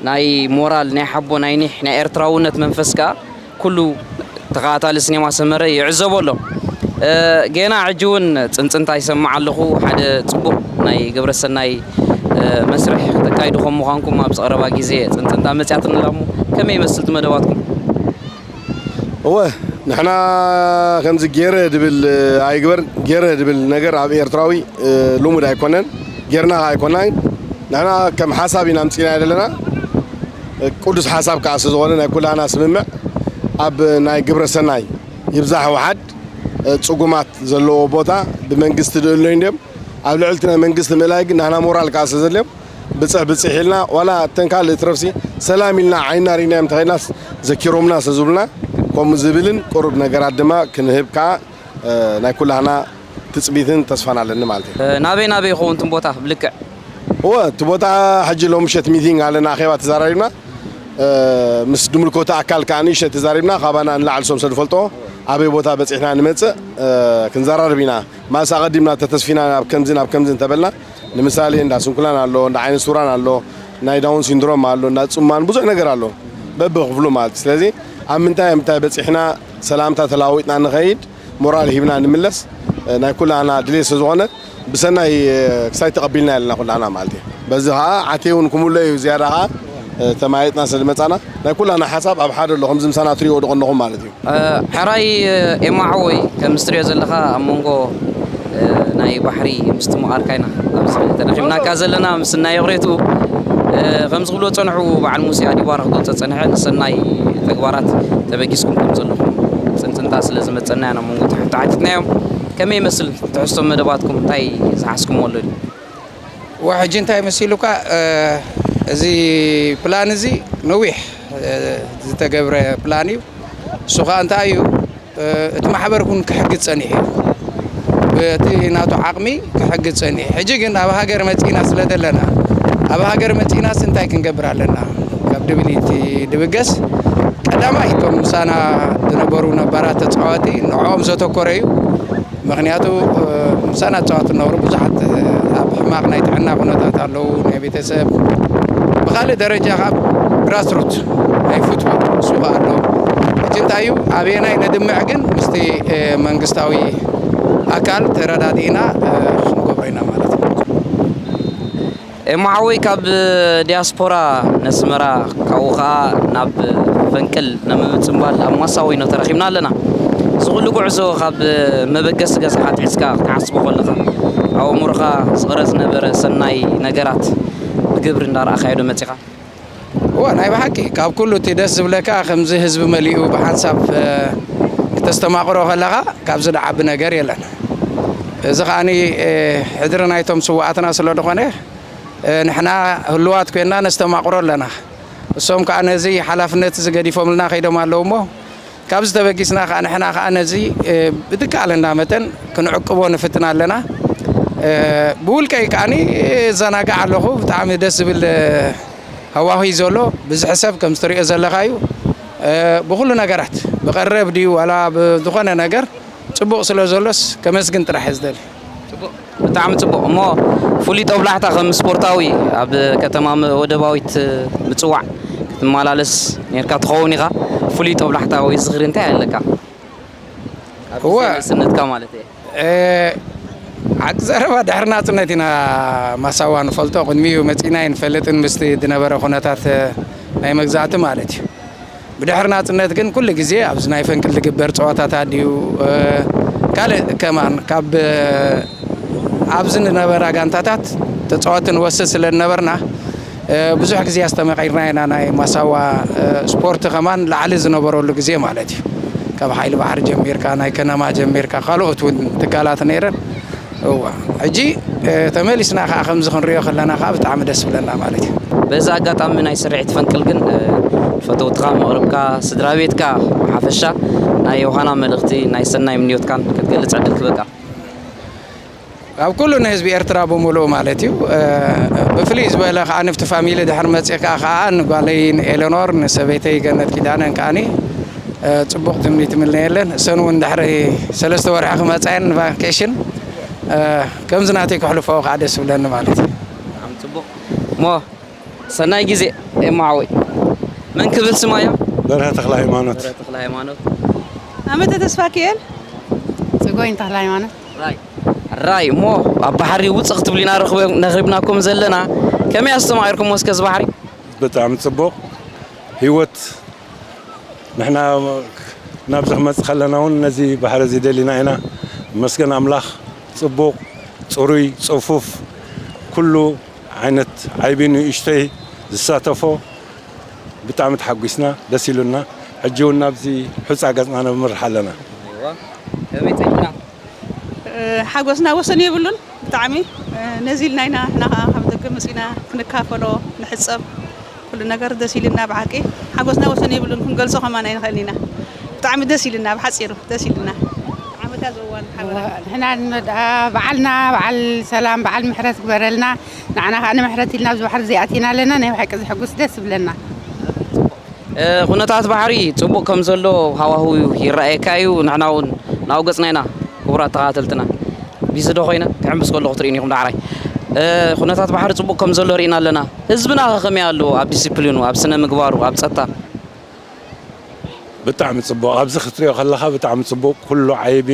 ናይ ሞራል፣ ናይ ሓቦ፣ ናይ ኒሕ፣ ናይ ኤርትራውነት መንፈስ ከኣ ኩሉ ተኸታታሊ ሲኔማ ሰመረ ይዕዘቦ ኣሎ። እ፣ ጌና ሕጂ እውን ጽንጽንታ ይሰምዕ ኣለኹ። ሓደ ጽቡቕ ናይ ግብረ ሰናይ፣ እ፣ መስርሕ ክተካይዱ ከም ምዃንኩም ኣብዚ ቀረባ ግዜ ጽንጽንታ መጽያትኒ ኣላ እሞ ከመይ ይመስል እቲ መደባትኩም? እወ፣ ንሕና ከምዚ ጌረ ድብል ኣይግበር፣ ጌረ ድብል ነገር ኣብ ኤርትራዊ፣ እ፣ ልሙድ ኣይኮነን፣ ጌርና ከኣ ኣይኮናን። ንሕና ከም ሓሳብ ኢና ኣምጺእና ዘለና። እ፣ ቅዱስ ሓሳብ ከኣ ስለ ዝኾነ ናይ ኩላና ስምምዕ ኣብ ናይ ግብረ ሰናይ ይብዛሕ ወሓድ፣ እ፣ ጽጉማት ዘለዎ ቦታ ብመንግስቲ ድእለዩ እንድዮም። ኣብ ልዕሊ እቲ ናይ መንግስቲ ምእላይ ግን ናህና ሞራል ከኣ ስለ ዘድልዮም ብጽሕ ብጽሕ ኢልና ዋላ እተን ካልእ ትረፍሲ ሰላም ኢልና ዓይንና ርኢናዮም እንተኸይድናስ ዘኪሮምና ስለ ዝብሉና ከምኡ ዝብልን ቅሩብ ነገራት ድማ ክንህብ ከኣ፣ እ፣ ናይ ኩላህና ትጽቢትን ተስፋን ኣለኒ ማለት እዩ። እ፣ ናበይ ናበይ ይኸውን እቶም ቦታ ብልክዕ? እወ፣ እቲ ቦታ ሕጂ ሎም ምሸት ሚቲንግ ኣለና፣ ኣኼባ ተዛራሪብና። እ፣ ምስ ድምልኮቱ ኣካል ከኣ ንእሽተይ ተዛሪብና፣ ካባና ንላዕሊ ሶም ስለ ዝፈልጦ ኣበይ ቦታ በጺሕና ንመጽእ፣ እ፣ ክንዘራርብ ኢና። ማስ ኣቐዲምና ተተስፊና ናብ ከምዚ ናብ ከምዚ እንተበልና፣ ንምሳሌ እንዳ ስንኩላን ኣሎ፣ እንዳ ዓይነ ስውራን ኣሎ፣ ናይ ዳውን ሲንድሮም ኣሎ፣ እንዳ ጽማን ብዙሕ ነገር ኣሎ። በብክፍሉ ማለት እዩ። ስለዚ ኣብ ምንታይ ኣብ ምንታይ በጺሕና ሰላምታ ተለዋዊጥና ንኸይድ፣ ሞራል ሂብና ንምለስ፣ እ፣ ናይ ኩላና ድሌት ስለ ዝኾነ ብሰናይ፣ እ፣ ክሳይ ተቐቢልና ኣለና ኩላና ማለት እዩ። በዚ ኸዓ ዓቴ እውን ክምሎ እዩ ዝያዳ ኸዓ፣ እ፣ ተማይጥና ስለ ዝመጻና ናይ ኩላና ሓሳብ ኣብ ሓደ ኣሎ፣ ከምዚ ምሳና ትሪእዎ ዶ ቀንኹም ማለት እዩ። እ፣ ሕራይ፣ እ፣ ኤማ ሓወይ፣ ከምዚ ትሪኦ ዘለኻ ኣብ መንጎ፣ እ፣ ናይ ባሕሪ ምስትምቓርካ ኢና ኣብዚ ተረኺብናካ ዘለና። ምስናይ ይቕሬትኡ፣ እ፣ ከምዚ ክብሎ ጸንሑ በዓል ሙሴ ኣዲባራ ክገልጾ ጸንሐ፣ ንሰናይ ተግባራት ተበጊስኩም ከም ዘለኹም ጽንጽንታ ስለ ዝመጸና ኢና መንጎ ተሓ-፣ ተሓቲትናዮም። ከመይ ይመስል ትሕዝቶ መደባትኩም? እንታይ ዝሓዝኩምዎ ኣሎ ድዩ? ወ-፣ ሕጂ እንታይ መሲሉካ፣ እ፣ እዚ ፕላን እዚ ነዊሕ፣ እ፣ ዝተገብረ ፕላን እዩ። እሱ ኸኣ እንታይ እዩ፣ እ፣ እቲ ማሕበር እውን ክሕግዝ ጸኒሑ እዩ። በቲ ናቱ ዓቕሚ ክሕግዝ ጸኒሑ። ሕጂ ግን ኣብ ሃገር መጺእና ስለ ዘለና፣ ኣብ ሃገር መጺእናስ እንታይ ክንገብር ኣለና ካብ ድብል እቲ ድብገስ፣ ቀዳማይ እቶም ምሳና ዝነበሩ ነባራት ተጻወቲ ንዕኦም ዘተኮረ እዩ። ምኽንያቱ፣ እ፣ ምሳና ዝጻወቱ ዝነበሩ ብዙሓት፣ እ፣ ኣብ ሕማቕ ናይ ጥዕና ኩነታት ኣለዉ፣ ናይ ቤተሰብ። ብኻልእ ደረጃ ካብ ግራስሩት ናይ ፉትቦል ሱቕ ኣሎ። ሕጂ እንታይ እዩ፣ ኣበየናይ ነድምዕ ግን ምስቲ፣ እ፣ መንግስታዊ ኣካል ተረዳዲእና፣ እ፣ ክንገብሮ ኢና ማለት እዩ። ኤማ ሓወይ፣ ካብ ዲያስፖራ ነስመራ፣ ካብኡ ኸዓ ናብ ፈንቅል ንምጽንባል ኣብ ማሳወይኖ ተረኺብና ኣለና። እዚ ኩሉ ጉዕዞ ካብ መበገሲ ገዛኻ ኣትሒዝካ ክትሓስቦ ከለኻ፣ ኣብ ኣእምሮኻ ዝቕረጽ ዝነበረ ሰናይ ነገራት ብግብሪ እንዳረኣኻዮ ዶ መጺኻ? እወ፣ ናይ ብሓቂ ካብ ኩሉ እቲ ደስ ዝብለካ፣ ከምዚ ህዝቢ መሊኡ ብሓንሳብ፣ እ፣ ክተስተማቕሮ ከለኻ፣ ካብዚ ዝዓቢ ነገር የለን። እዚ ከዓኒ ሕድሪ ናይቶም ስዋኣትና ስለ ዝኾነ ንሕና ህልዋት ኮይና ነስተማቕሮ ኣለና። እሶም ከዓ ነዚ ሓላፍነት እዚ ገዲፎምልና ከይዶም ኣለዉ እሞ ካብዚ ተበጊስና ከዓ ንሕና ከዓ ነዚ ብዝከኣለና መጠን ክንዕቅቦ ንፍትን ኣለና። ብውልቀይ ከዓኒ እዘናጋዕ ኣለኹ። ብጣዕሚ ደስ ዝብል ሃዋህዩ ዘሎ። ብዝሒ ሰብ ከም ዝትሪኦ ዘለኻ እዩ። ብኩሉ ነገራት ብቐረብ ድዩ ዋላ ብዝኾነ ነገር ፅቡቕ ስለ ዘሎስ ከመስግን ጥራሕ እየ ዝደሊ። ብጣዕሚ ፅቡቕ። እሞ ፍሉይ ጦብላሕታ ከም ስፖርታዊ ኣብ ከተማ ወደባዊት ምፅዋዕ ክትመላለስ ኔርካ ትኸውን ኢኻ። ፍሉይ ጦብላሕታ ወይ ዝኽሪ እንታይ ኣለካ? እወ። ስነትካ ማለት እየ። ሓቂ ዘረባ ድሕሪ ናፅነት ኢና ማሳዋ ንፈልጦ። ቅድሚኡ መፂና ኣይንፈልጥን ምስቲ ዝነበረ ኩነታት ናይ መግዛእቲ ማለት እዩ። ብድሕሪ ናፅነት ግን ኩሉ ግዜ ኣብዚ ናይ ፈንቅል ዝግበር ፀዋታታት ድዩ ካልእ ከማን ካብ ኣብዚ ዝነበራ ጋንታታት ተፃወቲ ንወስድ ስለ ዝነበርና ብዙሕ ግዜ ኣስተማቒርና ኢና። ናይ ማሳዋ ስፖርት ከማን ላዕሊ ዝነበረሉ ግዜ ማለት እዩ። ካብ ሓይሊ ባሕሪ ጀሚርካ ናይ ከነማ ጀሚርካ ካልኦት እውን ትካላት ነይረን። እዋ ሕጂ ተመሊስና ከዓ ከምዚ ክንሪኦ ከለና ከዓ ብጣዕሚ ደስ ብለና ማለት እዩ። በዚ ኣጋጣሚ ናይ ስርዒት ፈንቅል ግን ፈተውትኻ መቕርብካ ስድራ ቤትካ ሓፈሻ ናይ ዮሃና መልእኽቲ ናይ ሰናይ ምንዮትካን ክትገልፅ ዕድል ክበካ። ኣብ ኩሉ ንህዝቢ ኤርትራ ብምሉኡ ማለት እዩ። ብፍልይ ዝበለ ከዓ ንፍቲ ፋሚሊ ድሕር መፅእካ ከዓ ንጓለይ ንኤለኖር ንሰበይተይ ገነት ኪዳነን ከዓኒ ፅቡቕ ትምኒት ምልነየለን። እሰን እውን ድሕሪ ሰለስተ ወርሒ ክመፃየን ንቫኬሽን ከምዚ ናተይ ክሕልፈዎ ከዓ ደስ ብለኒ ማለት እዩ። ብጣዕሚ ፅቡቕ እሞ ሰናይ ግዜ ኤማ ሓወይ። መን ክብል ስማ እያ? በርሀ ተክለ ሃይማኖት። በርሀ ተክለ ሃይማኖት። ኣመተ ተስፋ ክኤል። ጽጎይን ተክለ ሃይማኖት። ራይ ራይ እሞ ኣብ ባሕሪ ውፅእ ክትብሉና ነኽሪብናኩም ዘለና ከመይ ኣስተማቒርኩሞ እስከ እዚ ባሕሪ? ብጣዕሚ ፅቡቕ ህይወት ንሕና ናብዚ ክመፅእ ከለና እውን ነዚ ባሕሪ እዚ ደሊና ኢና። መስገን ኣምላኽ ፅቡቕ ፅሩይ ፅፉፍ ኩሉ ዓይነት ዓይቢ ንእሽተይ ዝሳተፎ ብጣዕሚ ተሓጒስና ደስ ኢሉና። ሕጂ እውን ናብዚ ሑፃ ገፅና ነምርሕ ኣለና። ሓጎስና ወሰን የብሉን ብጣዕሚ ነዚ ኢልና ኢና ንሕና ከዓ ካብ ደገ መፂና ክንካፈሎ ንሕፀብ ኩሉ ነገር ደስ ኢልና ብሓቂ ሓጎስና ወሰን የብሉን ክንገልፆ ከማን ኣይንኽእልን ኢና ብጣዕሚ ደስ ኢልና ብሓፂሩ ደስ ኢልና ዓመታ ዘዋን ሓበራ ንሕና በዓልና በዓል ሰላም በዓል ምሕረት ግበረልና ንዓና ከዓ ንምሕረት ኢልና ኣብዚ ባሕሪ ዘይኣቲና ኣለና ናይ ብሓቂ ዘሕጉስ ደስ ዝብለና ኩነታት ባሕሪ ፅቡቕ ከም ዘሎ ሃዋህው ይረኣየካ እዩ። ንሕና እውን ናብኡ ገፅና ኢና ክቡራት ተኸታተልትና። ቢዚ ዶ ኮይነ ክሕምብስ ከለኹ ትርእዩኒ ኢኹም ዳዕራይ። ኩነታት ባሕሪ ፅቡቕ ከም ዘሎ ርኢና ኣለና። ህዝብና ከ ከመይ ኣሎ ኣብ ዲሲፕሊኑ፣ ኣብ ስነ ምግባሩ፣ ኣብ ፀጥታ? ብጣዕሚ ፅቡቕ ኣብዚ ክትሪኦ ከለኻ ብጣዕሚ ፅቡቕ ኩሉ ዓይቢ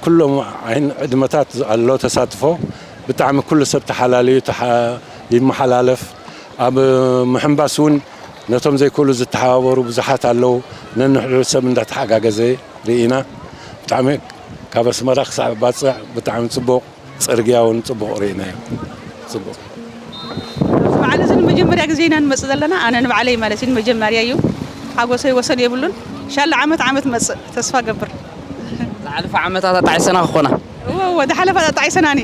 ኩሎም ዓይን ዕድመታት ኣሎ ተሳትፎ ብጣዕሚ ኩሉ ሰብ ተሓላልዩ ይመሓላለፍ ኣብ ምሕንባስ እውን ነቶም ዘይክእሉ ዝተሓባበሩ ብዙሓት ኣለዉ ነንሕድሕዱ ሰብ እንዳተሓጋገዘ ርኢና ብጣዕሚ ካብ ኣስመራ ክሳዕ ባፅዕ ብጣዕሚ ፅቡቕ ፅርግያ እውን ፅቡቕ ርኢናዮ ፅቡቕ በዓል እዚ ንመጀመርያ ግዜ ኢና ንመፅእ ዘለና ኣነ ንባዕለይ ማለት እዩ ንመጀመርያ እዩ ሓጎሰይ ወሰን የብሉን ሻላ ዓመት ዓመት መፅእ ተስፋ ገብር ዝሓለፈ ዓመታት ኣጣዒሰና ክኾና እወ እወ ዝሓለፈ ኣጣዒሰናኒ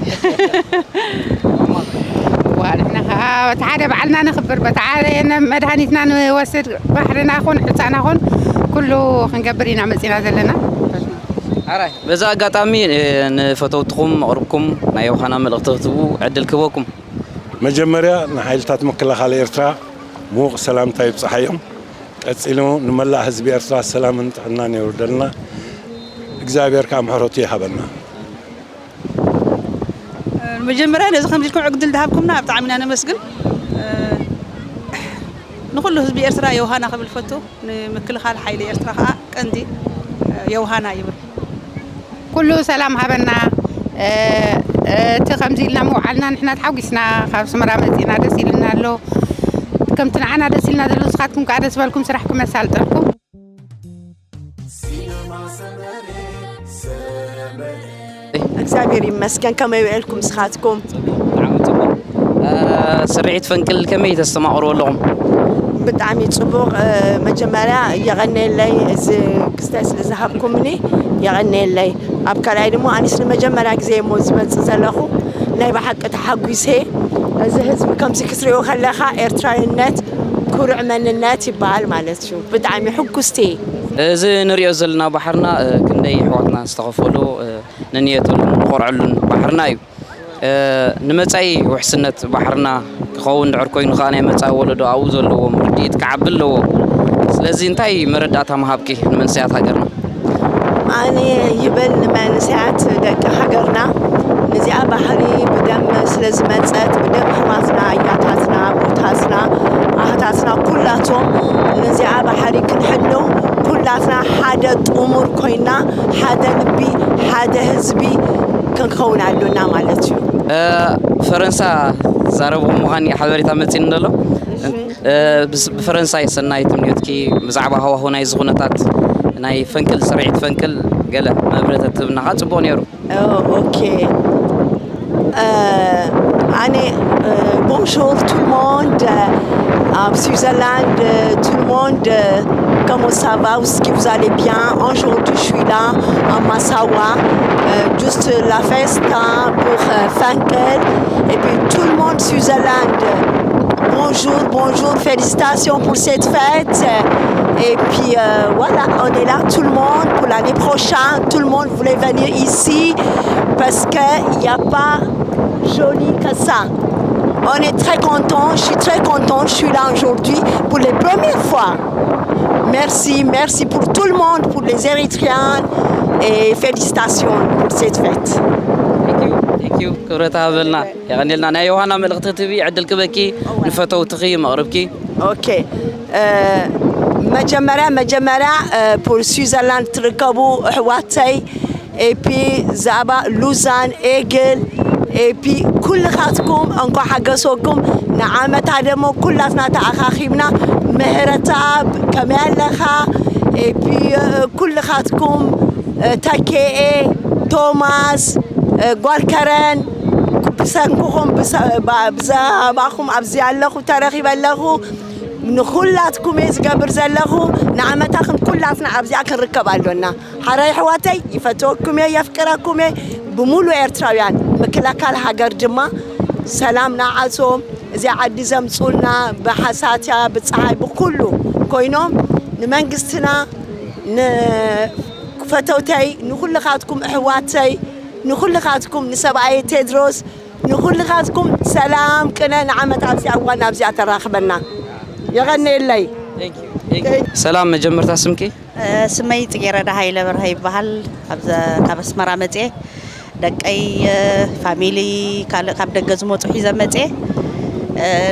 ንሕና ከዓ በቲ ሓደ በዓልና ነኽብር በቲ ሓደ መድሃኒትና ንወስድ ባሕርና ኹን ሕፃና ኹን ኩሉ ክንገብር ኢና መፂና ዘለና ኣራይ በዛ ኣጋጣሚ ንፈተውትኹም መቕርብኩም ናይ ዮሃና መልእኽቲ ክትህቡ ዕድል ክህበኩም መጀመርያ ንሓይልታት ምክልኻል ኤርትራ ምዉቕ ሰላምታ ይብፅሓዮም። ቀፂሉ ንመላእ ህዝቢ ኤርትራ ሰላምን ጥዕናን የውርደልና። እግዚኣብሔር ከዓ ምሕረቱ ይሃበና። መጀመርያ ነዚ ከምዚ ኢልኩም ዕግድል ዝሃብኩምና ብጣዕሚ ኢና ነመስግን። ንኩሉ ህዝቢ ኤርትራ የውሃና ክብል ፈቱ። ንምክልኻል ሓይሊ ኤርትራ ከዓ ቀንዲ የውሃና ይብል። ኩሉ ሰላም ሃበና እቲ ከምዚ ኢልና ምውዓልና ንሕና ተሓጒስና ካብ ኣስመራ መፂእና ደስ ኢልና ኣሎ ከምቲ ንዓና ደስ ኢልና ዘሎ ንስኻትኩም ከዓ ደስ በልኩም ስራሕኩም የሳልጠልኩም እግዚኣብሔር ይመስገን ከመይ ውዕልኩም ንስኻትኩም ስርዒት ፈንቅል ከመይ ተስተማቕርዎ ኣለኹም ብጣዕሚ ፅቡቕ መጀመርያ የቐነየለይ እዚ ክስታይ ስለ ዝሃብኩምኒ የቐነየለይ ኣብ ካልኣይ ድማ ኣነስ ንመጀመርያ ግዜ እሞ ዝመጽእ ዘለኹ ናይ ብሓቂ ተሓጒሰ። እዚ ህዝቢ ከምዚ ክትሪኦ ከለኻ ኤርትራዊነት ኩሩዕ መንነት ይበሃል ማለት እዩ። ብጣዕሚ ሕጉስቲ እየ። እዚ ንሪኦ ዘለና ባሕርና፣ እ፣ ክንደይ ኣሕዋትና ዝተኸፈሉ፣ እ፣ ንንየተሉን ንኾርዐሉን ባሕርና እዩ። እ፣ ንመጻኢ ውሕስነት ባሕርና ክኸውን ድሕር ኮይኑ ከኣ ናይ መጻኢ ወለዶ ኣብኡ ዘለዎም ርድኢት ክዓቢ ኣለዎ። ስለዚ እንታይ መረዳእታ ምሃብኪ ንመንሰያት ሃገርና? ኣነ ይበል ንመንሰያት ደቂ ሃገርና፣ ነዚኣ ባሕሪ ብደም ስለ ዝመጸት፣ ብደም ኣሕዋትና፣ ኣያታትና፣ ኣቦታትና፣ ኣሕታትና ኩላቶም ነዚኣ ባሕሪ ክንሕልው ኩላትና ሓደ ጥሙር ኮይና፣ ሓደ ልቢ፣ ሓደ ህዝቢ ክንከውን ኣሎና ማለት እዩ። እ፣ ፈረንሳ ትዛረብ ምዃን እዩ ሓበሬታ መጺእኒ ዘሎ። እ፣ ብስ-፣ ብፈረንሳይ ሰናይ ትምኒትኪ ብዛዕባ ሃዋሁ ናይዚ ኩነታት ናይ ፈንቅል፣ ስርዒት ፈንቅል ገለ መብርሂ ተትህብና ከኣ ጽቡቕ ነይሩ። ኦ፣ ኦኬ። እ፣ ኣነ፣ እ፣ bonjour tout le monde, euh, ኣብ ስዊዘርላንድ, euh, tout le monde, euh, comment ça va, est-ce que vous allez bien? Aujourd'hui, je suis là à Massawa, euh, juste la festa pour, euh, Funkel. Et puis tout le monde, Switzerland, bonjour, bonjour, félicitations pour cette fête. Et puis, euh, voilà, on est là, tout le monde, pour l'année prochaine, tout le monde voulait venir ici parce qu'il n'y a pas joli que ça. On est très content, je suis très content, je suis là aujourd'hui pour les premières fois. Merci, merci pour tout le monde, pour les Érythréens et félicitations pour cette fête. Thank you, thank you. ክብረት ሃበልና። የቐንየልና። ናይ ዮሃና መልእኽቲ ክትህቢ ዕድል ክበኪ፣ ንፈተውትኺ መቕርብኪ። ኦኬ። መጀመርያ መጀመርያ ፖል ስዊዘርላንድ ትርከቡ ኣሕዋተይ፣ ኤፒ ዛባ ሉዛን ኤግል፣ ኤፒ ኩልኻትኩም እንኳ ሓገሰኩም። ንዓመታ ደሞ ኩላትና ተኣኻኺብና፣ ምህረተኣብ ከመይ ኣለኻ? ኤፒ ኩልኻትኩም፣ ተኬኤ፣ ቶማስ፣ ጓል ከረን፣ ብሰንክኹም፣ ብሰባኹም ኣብዚ ኣለኹ፣ ተረኺበ ኣለኹ። ንኹላትኩም እየ ዝገብር ዘለኹ። ንዓመታ ክንኩላትና ኣብዚኣ ክንርከብ ኣሎና። ሓራይ ኣሕዋተይ፣ ይፈትወኩም እየ፣ የፍቅረኩም እየ። ብሙሉ ኤርትራውያን ምክልኻል ሃገር ድማ ሰላም ንዓሶም። እዚኣ ዓዲ ዘምጹልና ብሓሳትያ፣ ብፀሓይ፣ ብኩሉ ኮይኖም ንመንግስትና፣ ንፈተውተይ፣ ንኹልኻትኩም ኣሕዋተይ፣ ንኹልኻትኩም ንሰብኣየ ቴድሮስ፣ ንኹልኻትኩም ሰላም ቅነ ንዓመት ኣብዚኣ እዋን ኣብዚኣ ተራኽበና። የቐንየለይ። ሰላም፣ መጀመርታ ስምኪ? ስመይ ጽጌረዳ ሃይለ በርሀ ይበሃል። ካብ ኣስመራ መጽኤ፣ ደቀይ፣ ፋሚሊ፣ ካልእ ካብ ደገ ዝመጹ ሒዘ መጽኤ።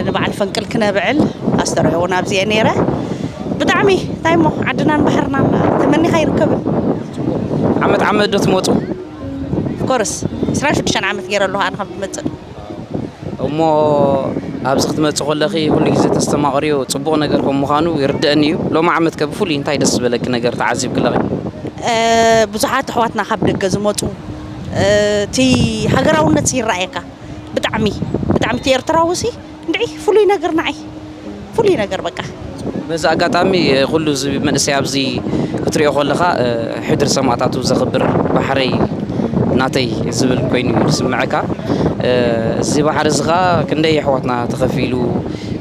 ንበዓል ፈንቅል ክነብዕል ኣስተርእዮ እውን ኣብዚኤ ነይረ። ብጣዕሚ እንታይ እሞ፣ ዓድናን ባሕርናን ተመኒኻ ኣይርከብን። ዓመት ዓመት ዶ ትመጹ? ኦፍኮርስ፣ ዕስራን ሽዱሽተን ዓመት ገይረ ኣለኹ ኣነ ካብ ዝመጽእ። እሞ ኣብዚ ክትመጺ ከለኺ ኩሉ ግዜ ተስተማቕርዮ ጽቡቕ ነገር ከም ምዃኑ ይርድአኒ እዩ። ሎሚ ዓመት ከ ብፍሉይ እንታይ ደስ ዝበለኪ ነገር ተዓዚብኪ ኣለኺ? ብዙሓት ኣሕዋትና ካብ ደገ ዝመጹ፣ እቲ ሃገራውነት ይረኣየካ። ብጣዕሚ ብጣዕሚ እቲ ኤርትራዊ ሲ እንድዒ ፍሉይ ነገር ንዓይ ፍሉይ ነገር በቃ። በዚ ኣጋጣሚ ኩሉ እዚ መንእሰይ ኣብዚ ክትሪኦ ከለኻ ሕድሪ ሰማእታቱ ዘኽብር ባሕረይ ናተይ ዝብል ኮይኑ እዩ ዝስምዐካ። እዚ ባሕሪ እዚ ኸዓ ክንደይ ኣሕዋትና ተኸፊሉ፣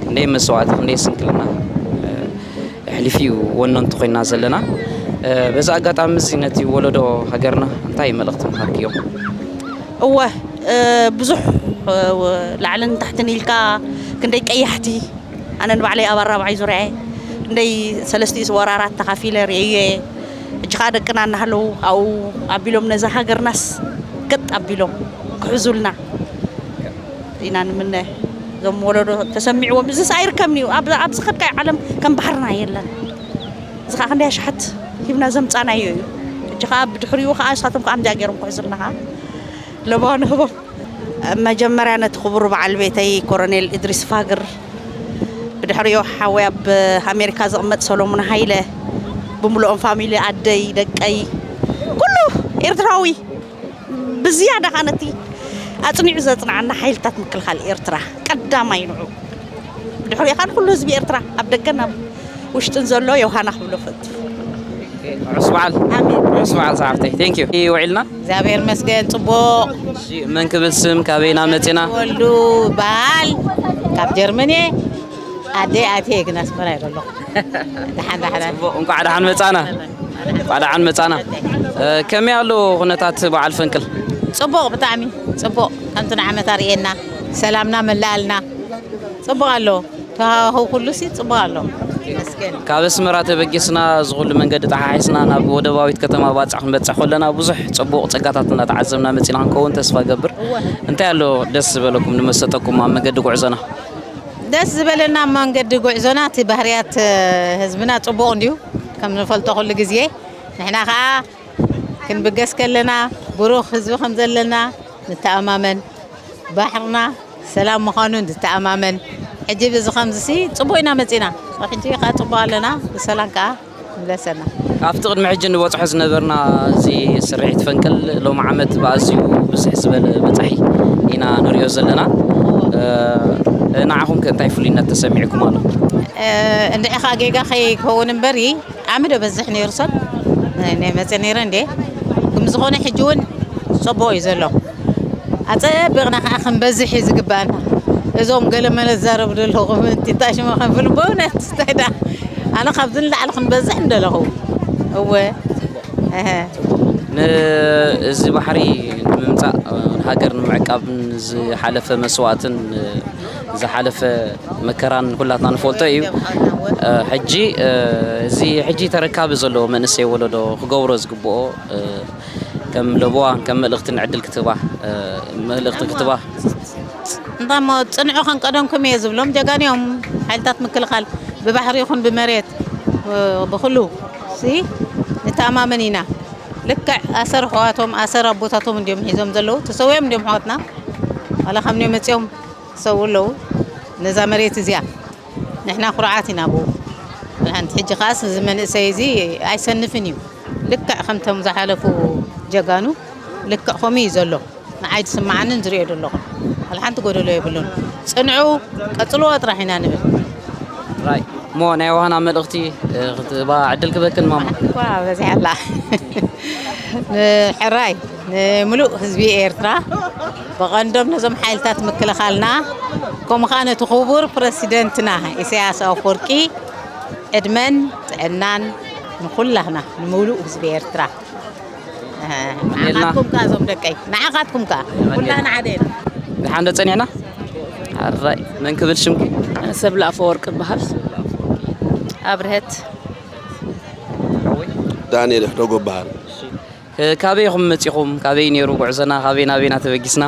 ክንደይ መስዋእቲ፣ ክንደይ ስንክልና ኣሕሊፉ እዩ ወነንቱ ኮይና ዘለና። በዚ ኣጋጣሚ እዚ ነቲ ወለዶ ሃገርና እንታይ መልእኽቲ ምሃብክዮም? እወ፣ ብዙሕ ላዕልን ታሕትን ኢልካ ክንደይ ቀያሕቲ፣ ኣነ ንባዕለይ ኣብ ኣራብዓይ ዙርያ እየ፣ ክንደይ ሰለስቲኡ ወራራት ተኻፊለ ርእየ እየ። ሕጂ ኸዓ ደቅና እናሃለዉ ኣብኡ ኣቢሎም ነዛ ሃገርናስ ገጥ ኣቢሎም ክሕዙልና ኢና ንምነ። እዞም ወለዶ ተሰሚዕዎም እዚስ ኣይርከብን እዩ። ኣብ- ኣብ ዝኸድካዮ ዓለም ከም ባሕርና የለን። እዚ ኸዓ ክንደይ ኣሽሓት ሂብና ዘምጻናዮ እዩ። ሕጂ ኸዓ ብድሕሪኡ ኸዓ ንሳቶም ከዓ ከምዚኣ ገይሮም ክሕዙልና ኸዓ ለበዋ ንህቦም። መጀመርያ ነቲ ክቡር በዓል ቤተይ ኮረኔል እድሪስ ፋግር፣ ብድሕሪኡ ሓወይ ኣብ ኣሜሪካ ዝቕመጥ ሰሎሙን ሃይለ፣ ብምልኦም ፋሚሊ ኣደይ፣ ደቀይ፣ ኩሉ ኤርትራዊ፣ ብዝያዳ ኸዓ ነቲ ኣጽኒዑ ዘጽንዓና ሓይልታት ምክልኻል ኤርትራ ቀዳማይ ንዑ፣ ብድሕሪኡ ኸዓ ንኩሉ ህዝቢ ኤርትራ ኣብ ደገን ኣብ ውሽጥን ዘሎ ዮሃና ክብሎ ፈቱ። ርሑስ በዓል። ኣሜን። ርሑስ በዓል ሰዓብተይ። ቴንክ ዩ። ውዒልና። እግዚኣብሔር ይመስገን፣ ጽቡቕ። እሺ፣ መን ክብል ስም፣ ካበይና መጺና? ወልዱ በዓል፣ ካብ ጀርመን እየ። ኣደይ ኣትየ ግን ኣስመራ እየ ዘለኹ። ደሓን ደሓን። ጽቡቕ፣ እንኳዕ ደሓን መጻና። እንኳዕ ደሓን መጻና። እ፣ ከመይ ኣሎ ኩነታት በዓል ፈንቅል? ጽቡቕ፣ ብጣዕሚ ጽቡቕ። ከምቲ ንዓመት ኣርእየና፣ ሰላምና መላኣልና። ጽቡቕ ኣሎ። ተሃዋህው ኩሉ ሲ ጽቡቕ ኣሎ። ይመስገን። ካብ ኣስመራ ተበጊስና፣ እዚ ኩሉ መንገዲ ጠሓሒስና ናብ ወደባዊት ከተማ ባጽዕ ክንበጽሕ ከለና፣ ብዙሕ ጽቡቕ ጸጋታት እናተዓዘብና መጺና ክንከውን ተስፋ ገብር። እንታይ ኣሎ ደስ ዝበለኩም ንመሰጠኩም ኣብ መገዲ ጉዕዞና? ደስ ዝበለና ኣብ መንገዲ ጉዕዞና እቲ ባህርያት፣ እ፣ ህዝብና ጽቡቕ እንድዩ። ከም ንፈልጦ ኩሉ ግዜ ንሕና ከኣ ክንብገስ ከለና ብሩኽ ህዝቢ ከም ዘለና ንተኣማመን። ባሕርና ሰላም ምዃኑ ንተኣማመን። ሕጂ ብዚ ከምዚ ሲ ጽቡቕ ኢና መጺና። ሕጂ ከኣ ጽቡቕ ኣለና። ብሰላም ከኣ ይምለሰና። ካብቲ ቅድሚ ሕጂ ንበጽሖ ዝነበርና እዚ ስርሒት ፈንቅል ሎሚ ዓመት ብኣዝዩ ብዝሕ ዝበለ በጻሒ ኢና ንሪኦ ዘለና። እ፣ ንዓኹም ከ እንታይ ፍሉይነት ተሰሚዕኩም ኣሎ? እ፣ እንድዒ ከኣ ጌጋ ከይከውን እምበሪ ብጣዕሚ ዶ በዝሕ ነይሩ ሰብ? ናይ መጸ ነይረ እንዴ? ከም ዝኾነ ሕጂ እውን ጽቡቕ እዩ ዘሎ። ኣጸቢቕና ከኣ ክንበዝሕ እዩ ዝግባኣና። እዞም ገለመለ ዝዛረቡ ዘለኹ ምእንቲ እንታይ ሽሞ ከንፍል በእውነት እንታይ ደኣ ኣነ ካብዚ ንላዕሊ ክንበዝሕ እንደለኹ። እወ። እሀ። ንእዚ ባሕሪ ንምምጻእ፣ ንሃገር ንምዕቃብን ዝሓለፈ መስዋእትን ዝሓለፈ መከራን ኩላትና ንፈልጦ እዩ። ሕጂ እዚ ሕጂ ተረካቢ ዘሎ መንእሰይ ወለዶ ክገብሮ ዝግብኦ ከም ለበዋን ከም መልእኽትን ዕድል ክትህባ መልእኽቲ ክትህባ። እንታይ እሞ ጽንዑ ከም ቀደምኩም እየ ዝብሎም። ጀጋኑ እዮም ሓይልታት ምክልኻል ብባሕሪ ይኹን ብመሬት ብኹሉ ሲ ንተኣማመን ኢና። ልክዕ ኣሰር ኣሕዋቶም ኣሰር ኣቦታቶም እንዲዮም ሒዞም ዘለዉ ተሰዊኦም እንዲዮም ኣሕዋትና ዋላ ካብ ንዮ መጺኦም ዝሰውኡ ኣለዉ ነዛ መሬት እዚኣ። ንሕና ኩርዓት ኢና ብኡ። ሓንቲ ሕጂ ከኣስ እዚ መንእሰይ እዚ ኣይሰንፍን እዩ። ልክዕ ከምቶም ዝሓለፉ ጀጋኑ ልክዕ ከምኡ እዩ ዘሎ። ንዓይ ዝስምዓንን ዝሪኦ ዘለኹን ዋላ ሓንቲ ጎደሎ የብሉን። ጽንዑ ቀጽልዎ ጥራሕ ኢና ንብል። ራይ እሞ ናይ ዋህና መልእኽቲ ክትህባ ዕድል ክበክን ማማ። እኳ በዚሓ ኣላ። ንሕራይ ንምሉእ ህዝቢ ኤርትራ ብቐንዶም ነዞም ሓይልታት ምክልኻልና ከምኡ ከዓ ነቲ ክቡር ፕረሲደንትና ኢሳያስ ኣፈወርቂ ዕድመን ጥዕናን ንኹላህና ንምሉእ ህዝቢ ኤርትራ። ንዓኻትኩም ከዓ እዞም ደቀይ ንዓኻትኩም ከዓ ኩላህና ሓደ ኢና። ድሓን ዶ ጸኒሕና? ኣራይ መን ክብል ሽምኪ? ሰብለ ኣፈወርቅ ይበሃል። ኣብርሀት ዳንኤል ሕደጎ ይበሃል። ካበይ ኢኹም መጺኹም? ካበይ ነይሩ ጉዕዞና? ካበይ ናበይና ተበጊስና?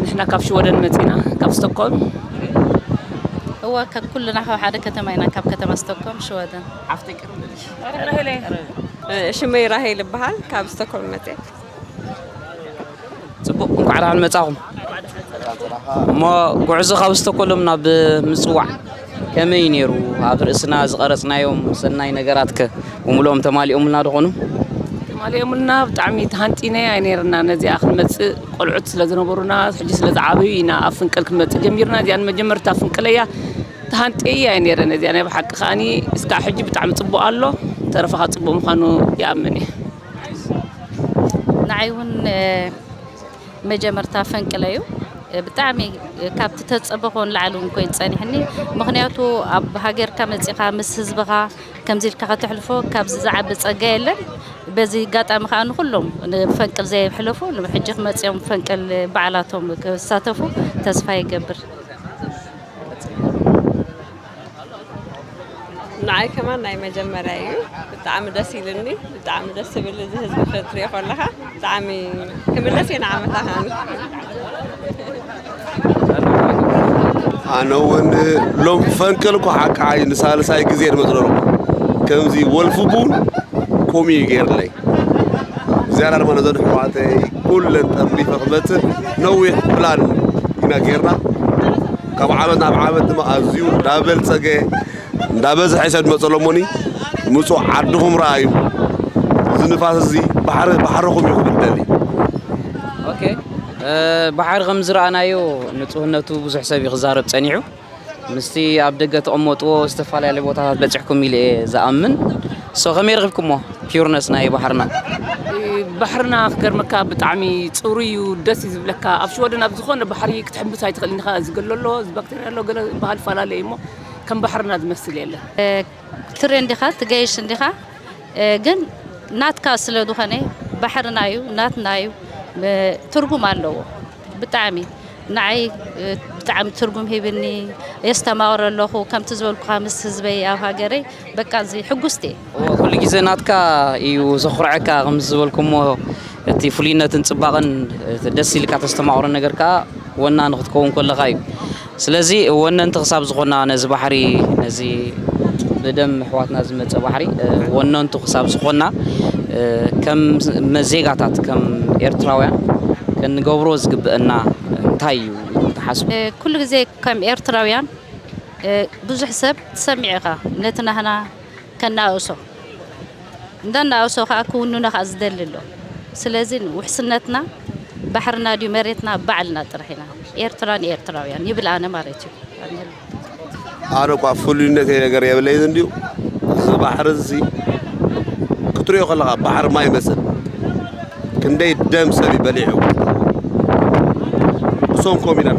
ንሕና ካብ ሽወደን መጺና ካብ ስቶኮልም። እወ ካብ ኩልና ካብ ሓደ ከተማ ኢና ካብ ከተማ ስቶኮልም ሽወደን። ሽመይ ራሄል ይበሃል ካብ ስቶኮልም መጺአ። ጽቡቕ እንኳዕ ደሓን መጻኹም። እሞ ጉዕዞ ካብ ስቶኮሎም ናብ ምጽዋዕ ከመይ ነይሩ? ኣብ ርእስና ዝቐረጽናዮም ሰናይ ነገራት ከ ብምልኦም ተማሊኦምልና ዶ ኾኑ? ተማሊኦምልና ብጣዕሚ ተሃንጢነ ኣይነይርና ነዚኣ ክንመጽእ ቆልዑት ስለ ዝነበሩና ሕጂ ስለ ዝዓበዩ ኢና ኣብ ፍንቅል ክንመጽእ ጀሚርና። እዚኣ ንመጀመርታ ፍንቅለያ ተሃንጥየ ኣይነይረ ነዚኣ ናይ ብሓቂ ከኣኒ እስካዕ ሕጂ ብጣዕሚ ጽቡቕ ኣሎ። ተረፈኻ ጽቡቕ ምዃኑ ይኣምን እየ። ንዓይ እውን መጀመርታ ፈንቅለ እዩ። ብጣዕሚ ካብቲ ተጸበኾ ንላዕሊ እውን ኮይኑ ጸኒሕኒ። ምኽንያቱ ኣብ ሃገርካ መጺኻ ምስ ህዝብኻ ከምዚ ኢልካ ከተሕልፎ ካብዚ ዝዓቢ ጸጋ የለን። በዚ ኣጋጣሚ ከዓ ንኹሎም ፈንቅል ዘየሕለፉ ሕጂ ክመጽኦም ፈንቅል ባዕላቶም ክሳተፉ ተስፋ ይገብር። ንዓይ ከማን ናይ መጀመርያ እዩ። ብጣዕሚ ደስ ኢልኒ። ብጣዕሚ ደስ ዝብል እዚ ህዝቢ ክትሪኦ ከለኻ ብጣዕሚ ክምለስ እየ ንዓመታ ከዓኒ። ኣነ እውን ሎም ፈንቅል እኮ ሓቃይ ንሳልሳይ ግዜ ንመፅእ ኣለኹ። ከምዚ ወልፊ ቡን ኮሚ እዩ ገይርለይ። ዝያዳ ድማ ነዘን ኣሕዋተይ ኩለን ጠርኒፈ ክመፅእ ነዊሕ ፕላን ኢና ገይርና። ካብ ዓመት ናብ ዓመት ድማ ኣዝዩ እንዳበልፀገ እንዳበዝሐ ሰብ ዝመፀ ኣሎ እሞኒ ምፁ ዓድኹም ረኣዩ። እዚ ንፋስ እዚ ባሕሪ ባሕርኹም እዩ ክብል ደሊ። ኦኬ ባሕሪ ከም ዝረኣናዮ ንፁህነቱ ብዙሕ ሰብ እዩ ክዛረብ ፀኒሑ። ምስቲ ኣብ ደገ ተቐመጥዎ ዝተፈላለዩ ቦታታት በፂሕኩም ኢለ እየ ዝኣምን። ሶ ከመይ ረኺብኩሞ? ፒውርነስ ናይ ባሕርና። ባሕርና ክገርመካ ብጣዕሚ ፅሩይ እዩ፣ ደስ እዩ ዝብለካ። ኣብ ሽወደን ኣብ ዝኾነ ባሕሪ ክትሕምብስ ኣይትኽእልን ኢኻ። እዚ ገሎ ኣሎ፣ እዚ ባክቴርያ ኣሎ፣ ገለ ዝበሃል ፈላለየ እሞ ከም ባሕርና ዝመስል የለን። ትርኢ እንዲኻ ትገይሽ እንዲኻ፣ ግን ናትካ ስለ ዝኾነ ባሕርና እዩ፣ ናትና እዩ፣ ትርጉም ኣለዎ ብጣዕሚ። ንዓይ ብጣዕሚ ትርጉም ሂብኒ። የስተማቕሮ ኣለኹ ከምቲ ዝበልኩኻ ምስ ህዝበይ ኣብ ሃገረይ። በቃ እዚ ሕጉስቲ እየ። ኩሉ ግዜ ናትካ እዩ ዘኹርዐካ። ከም ዝበልኩሞ እቲ ፍሉይነትን ፅባቐን፣ እቲ ደስ ኢልካ ተስተማቕሮ ነገር ከዓ ወና ንክትከውን ከለካ እዩ። ስለዚ ወነንቲ ክሳብ ዝኾና ነዚ ባሕሪ፣ ነዚ ብደም ኣሕዋትና ዝመፀ ባሕሪ፣ ወነንቱ ክሳብ ዝኾና፣ ከም ዜጋታት፣ ከም ኤርትራውያን ክንገብሮ ዝግብአና እንታይ እዩ ኢልኩም ትሓስቡ? ኩሉ ግዜ ከም ኤርትራውያን ብዙሕ ሰብ ትሰሚዕ ኢኻ ነቲ ናህና ከናእሶ እንዳናእሶ ከዓ ክውንኖ ከዓ ዝደሊ ኣሎ። ስለዚ ውሕስነትና ባሕርና ድዩ መሬትና ባዕልና ጥራሕ ኢና። ኤርትራ ንኤርትራውያን ይብል ኣነ ማለት እዩ። ኣነ እኳ ፍሉይነተይ ነገር የብለይን እንድዩ። እዚ ባሕሪ እዚ ክትሪኦ ከለኻ ባሕሪ ማይ ይመስል። ክንደይ ደም ሰብ እዩ በሊዑ። ብሶም ኮም ኢና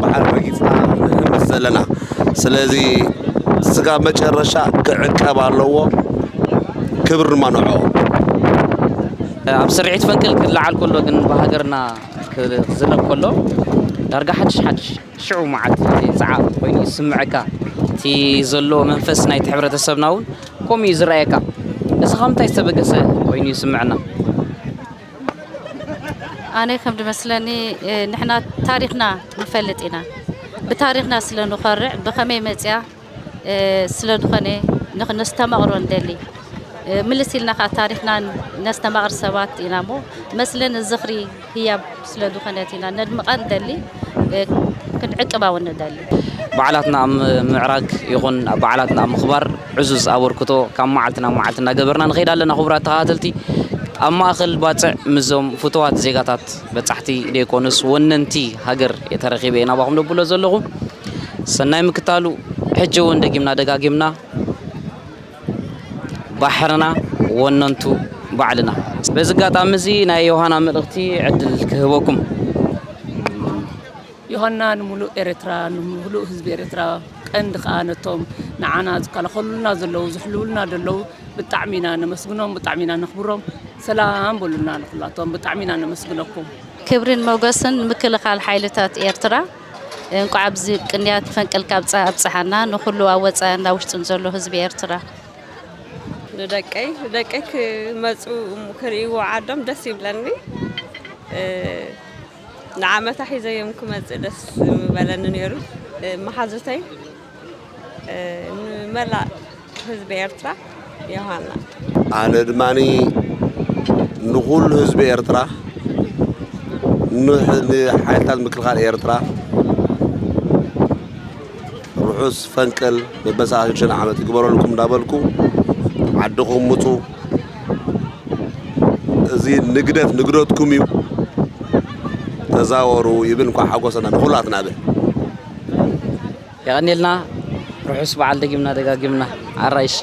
ባሕሪ ረጊፅና ንሕምስ ዘለና። ስለዚ ስጋብ መጨረሻ ክዕቀብ ኣለዎ። ክብሪ ድማ ንዕኦም። ኣብ ስርዒት ፈንቅል ክለዓል ከሎ ግን ብሃገርና ክዝረብ ከሎ ዳርጋ ሓድሽ ሓድሽ ሽዑ መዓልቲ እቲ ፃዓ ኮይኑ ይስምዐካ። እቲ ዘሎ መንፈስ ናይቲ ሕብረተሰብና እውን ከምኡ እዩ ዝረኣየካ። ንስኻ እንታይ ዝተበገሰ ኮይኑ ይስምዐና? ኣነ ከም ዝመስለኒ ንሕና ታሪኽና ንፈልጥ ኢና። ብታሪኽና ስለ ንኾርዕ ብኸመይ መፅያ ስለ ዝኾነ ንኽነስተማቕሮ ንደሊ። ምልስ ኢልና ከዓ ታሪኽና ነስተማቕር ሰባት ኢና እሞ መስለን ዝኽሪ ህያብ ስለ ዝኾነት ኢና ነድምቓ ንደሊ፣ ክንዕቅባ እውን ንደሊ። በዓላትና ኣብ ምዕራግ ይኹን ኣብ በዓላትና ኣብ ምኽባር ዕዙዝ ኣበርክቶ ካብ መዓልቲ ናብ መዓልቲ እናገበርና ንኸይድ ኣለና። ክቡራት ተኸታተልቲ፣ ኣብ ማእኸል ባፅዕ ምስዞም ፍቱዋት ዜጋታት በፃሕቲ ደይኮኑስ ወነንቲ ሃገር እየ ተረኺበ እየ ናባኹም ደብሎ ዘለኹ። ሰናይ ምክታሉ። ሕጂ እውን ደጊምና ደጋጊምና ባሕርና ወነንቱ ባዕልና። በዚ ኣጋጣሚ እዚ ናይ ዮሃና መልእኽቲ ዕድል ክህበኩም። ዮሃና ንምሉእ ኤርትራ፣ ንምሉእ ህዝቢ ኤርትራ ቀንዲ ከኣ ነቶም ንዓና ዝከላኸሉልና ዘለዉ ዝሕልውልና ዘለዉ ብጣዕሚ ኢና ነመስግኖም፣ ብጣዕሚ ኢና ነኽብሮም። ሰላም በሉልና ንኹላቶም፣ ብጣዕሚ ኢና ነመስግነኩም። ክብርን ሞገስን ንምክልኻል ሓይልታት ኤርትራ። እንቋዕ ኣብዚ ቅንያት ፈንቅልካ ኣብፀ ኣብፀሓና ንኹሉ ኣብ ወፃእን ኣብ ውሽጥን ዘሎ ህዝቢ ኤርትራ። ንደቀይ ንደቀይ ክመፁ ክርእይዎ ዓዶም ደስ ይብለኒ። ንዓመታ ሒዘዮም ክመፅእ ደስ ምበለኒ ነይሩ። መሓዙተይ ንመላእ ህዝቢ ኤርትራ ዮሃና። ኣነ ድማ ንኹሉ ህዝቢ ኤርትራ፣ ንሓይልታት ምክልኻል ኤርትራ ርሑስ ፈንቅል መበሳዓ ሽዱሽተ ዓመት ይግበረልኩም እንዳበልኩ፣ ዓድኹም ምፁ። እዚ ንግደት ንግደትኩም እዩ፣ ተዛወሩ ይብል። እንኳዕ ሓጎሰና ንኹላትና ብል። የቐንየልና። ርሑስ በዓል ደጊምና ደጋጊምና። ኣራይሽ።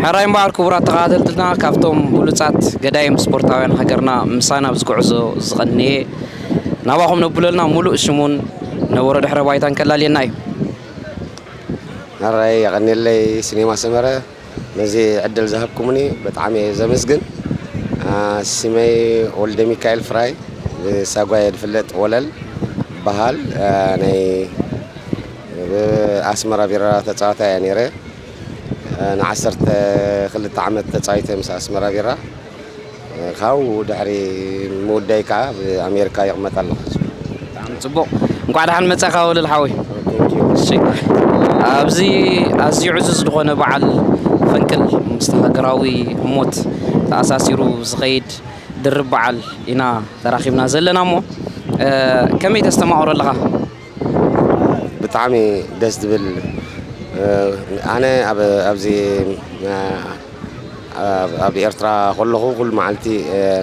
ሕራይ እምበኣር ክቡራት ተኸታተልትና፣ ካብቶም ብሉጻት ገዳይም ስፖርታውያን ሃገርና ምሳና ኣብዚ ጉዕዞ ዝቐንየ ናባኹም ነብለልና፣ ሙሉእ ሽሙን ነበሮ ድሕረ ባይታን ከላልየና እዩ። ሕራይ የቐንየለይ ሲኔማ ሰመረ ነዚ ዕድል ዝሃብኩምኒ ብጣዕሚ እየ ዘመስግን። ስመይ ወልደ ሚካኤል ፍራይ ብሳጓ እየ ዝፍለጥ፣ ወለል በሃል። ናይ ኣስመራ ቢራ ተፃዋታይ እየ ነይረ። ንዓሰርተ ክልተ ዓመት ተፃዊተ ምስ ኣስመራ ቢራ። ካብኡ ድሕሪ ምውዳይ ከዓ ኣብ ኣሜሪካ ይቕመጥ ኣለኹ። ብጣዕሚ ፅቡቕ። እንኳዕ ደሓን መፃኻ ወለል ሓወይ። እሺ፣ ኣብዚ ኣዝዩ ዕዙዝ ዝኾነ በዓል ፈንቅል ምስቲ ሃገራዊ ህሞት ተኣሳሲሩ ዝኸይድ ድርብ በዓል ኢና ተራኺብና ዘለና እሞ፣ ከመይ ተስተማቕሮ ኣለኻ? ብጣዕሚ ደስ ዝብል። ኣነ ኣብዚ ኣብ ኤርትራ ከለኹ ኩሉ መዓልቲ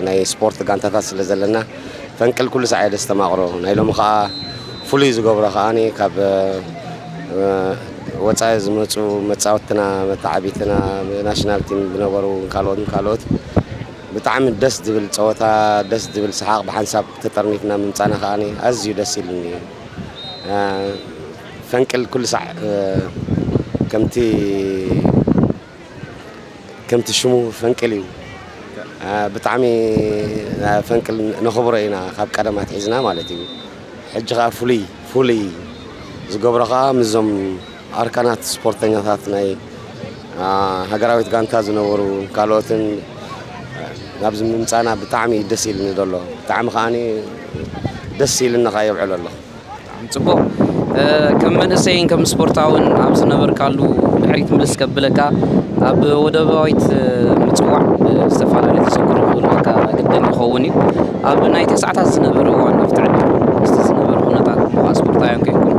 ናይ ስፖርት ጋንታታት ስለ ዘለና ፈንቅል ኩሉ ሳዕ እየ ደስተማቕሮ። ናይ ሎሚ ከዓ ፍሉይ ዝገብሮ ከዓኒ ካብ ወፃኢ ዝመፁ መፃወትና መተዓቢትና ናሽናል ቲም ዝነበሩ ካልኦትን ካልኦት ብጣዕሚ ደስ ዝብል ፀወታ፣ ደስ ዝብል ሰሓቕ ብሓንሳብ ተጠርኒፍና ምምፃና ከዓኒ ኣዝዩ ደስ ኢሉኒ። ፈንቅል ኩሉ ሳዕ ከምቲ ከምቲ ሽሙ ፈንቅል እዩ። ብጣዕሚ ፈንቅል ነኽብሮ ኢና ካብ ቀደም ኣትሒዝና ማለት እዩ። ሕጂ ከዓ ፍሉይ ፍሉይ ዝገብሮ ከዓ ምስዞም ኣርካናት ስፖርተኛታት ናይ ሃገራዊት ጋንታ ዝነበሩ ካልኦትን ናብዚ ምምፃና ብጣዕሚ ደስ ኢልኒ ዘሎ። ብጣዕሚ ከዓኒ ደስ ኢልኒ ከዓ የብዕሎ ኣለኹ። ጽቡቕ። ከም መንእሰይን ከም ስፖርታውን ኣብ ዝነበርካሉ ድሕሪት ምልስ ከብለካ፣ ኣብ ወደባዊት ምጽዋዕ ዝተፈላለዩ ተዘክሮ ክህልወካ ግድን ይኸውን እዩ። ኣብ ናይ ተስዓታት ዝነበረ እዋን ኣብቲ ዕድል ምስቲ ዝነበረ ኩነታት እሞ ስፖርታውያን ኮይንኩም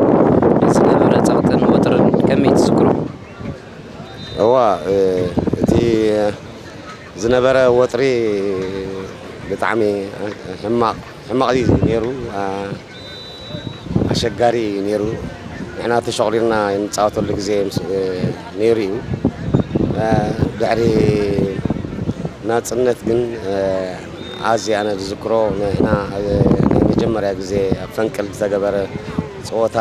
ዝነበረ ጸቕጥን ወጥርን ከመይ ትዝክሮ? እዋ እቲ ዝነበረ ወጥሪ ብጣዕሚ ሕማቕ ሕማቕ እዩ ነይሩ። ኣሸጋሪ እዩ ነይሩ። ንሕና ተሸቑሪርና እንፃወተሉ ግዜ ነይሩ እዩ። ድሕሪ ናፅነት ግን ኣዝየ ኣነ ዝዝክሮ ንሕና ናይ መጀመርያ ግዜ ኣብ ፈንቅል ዝተገበረ ፀወታ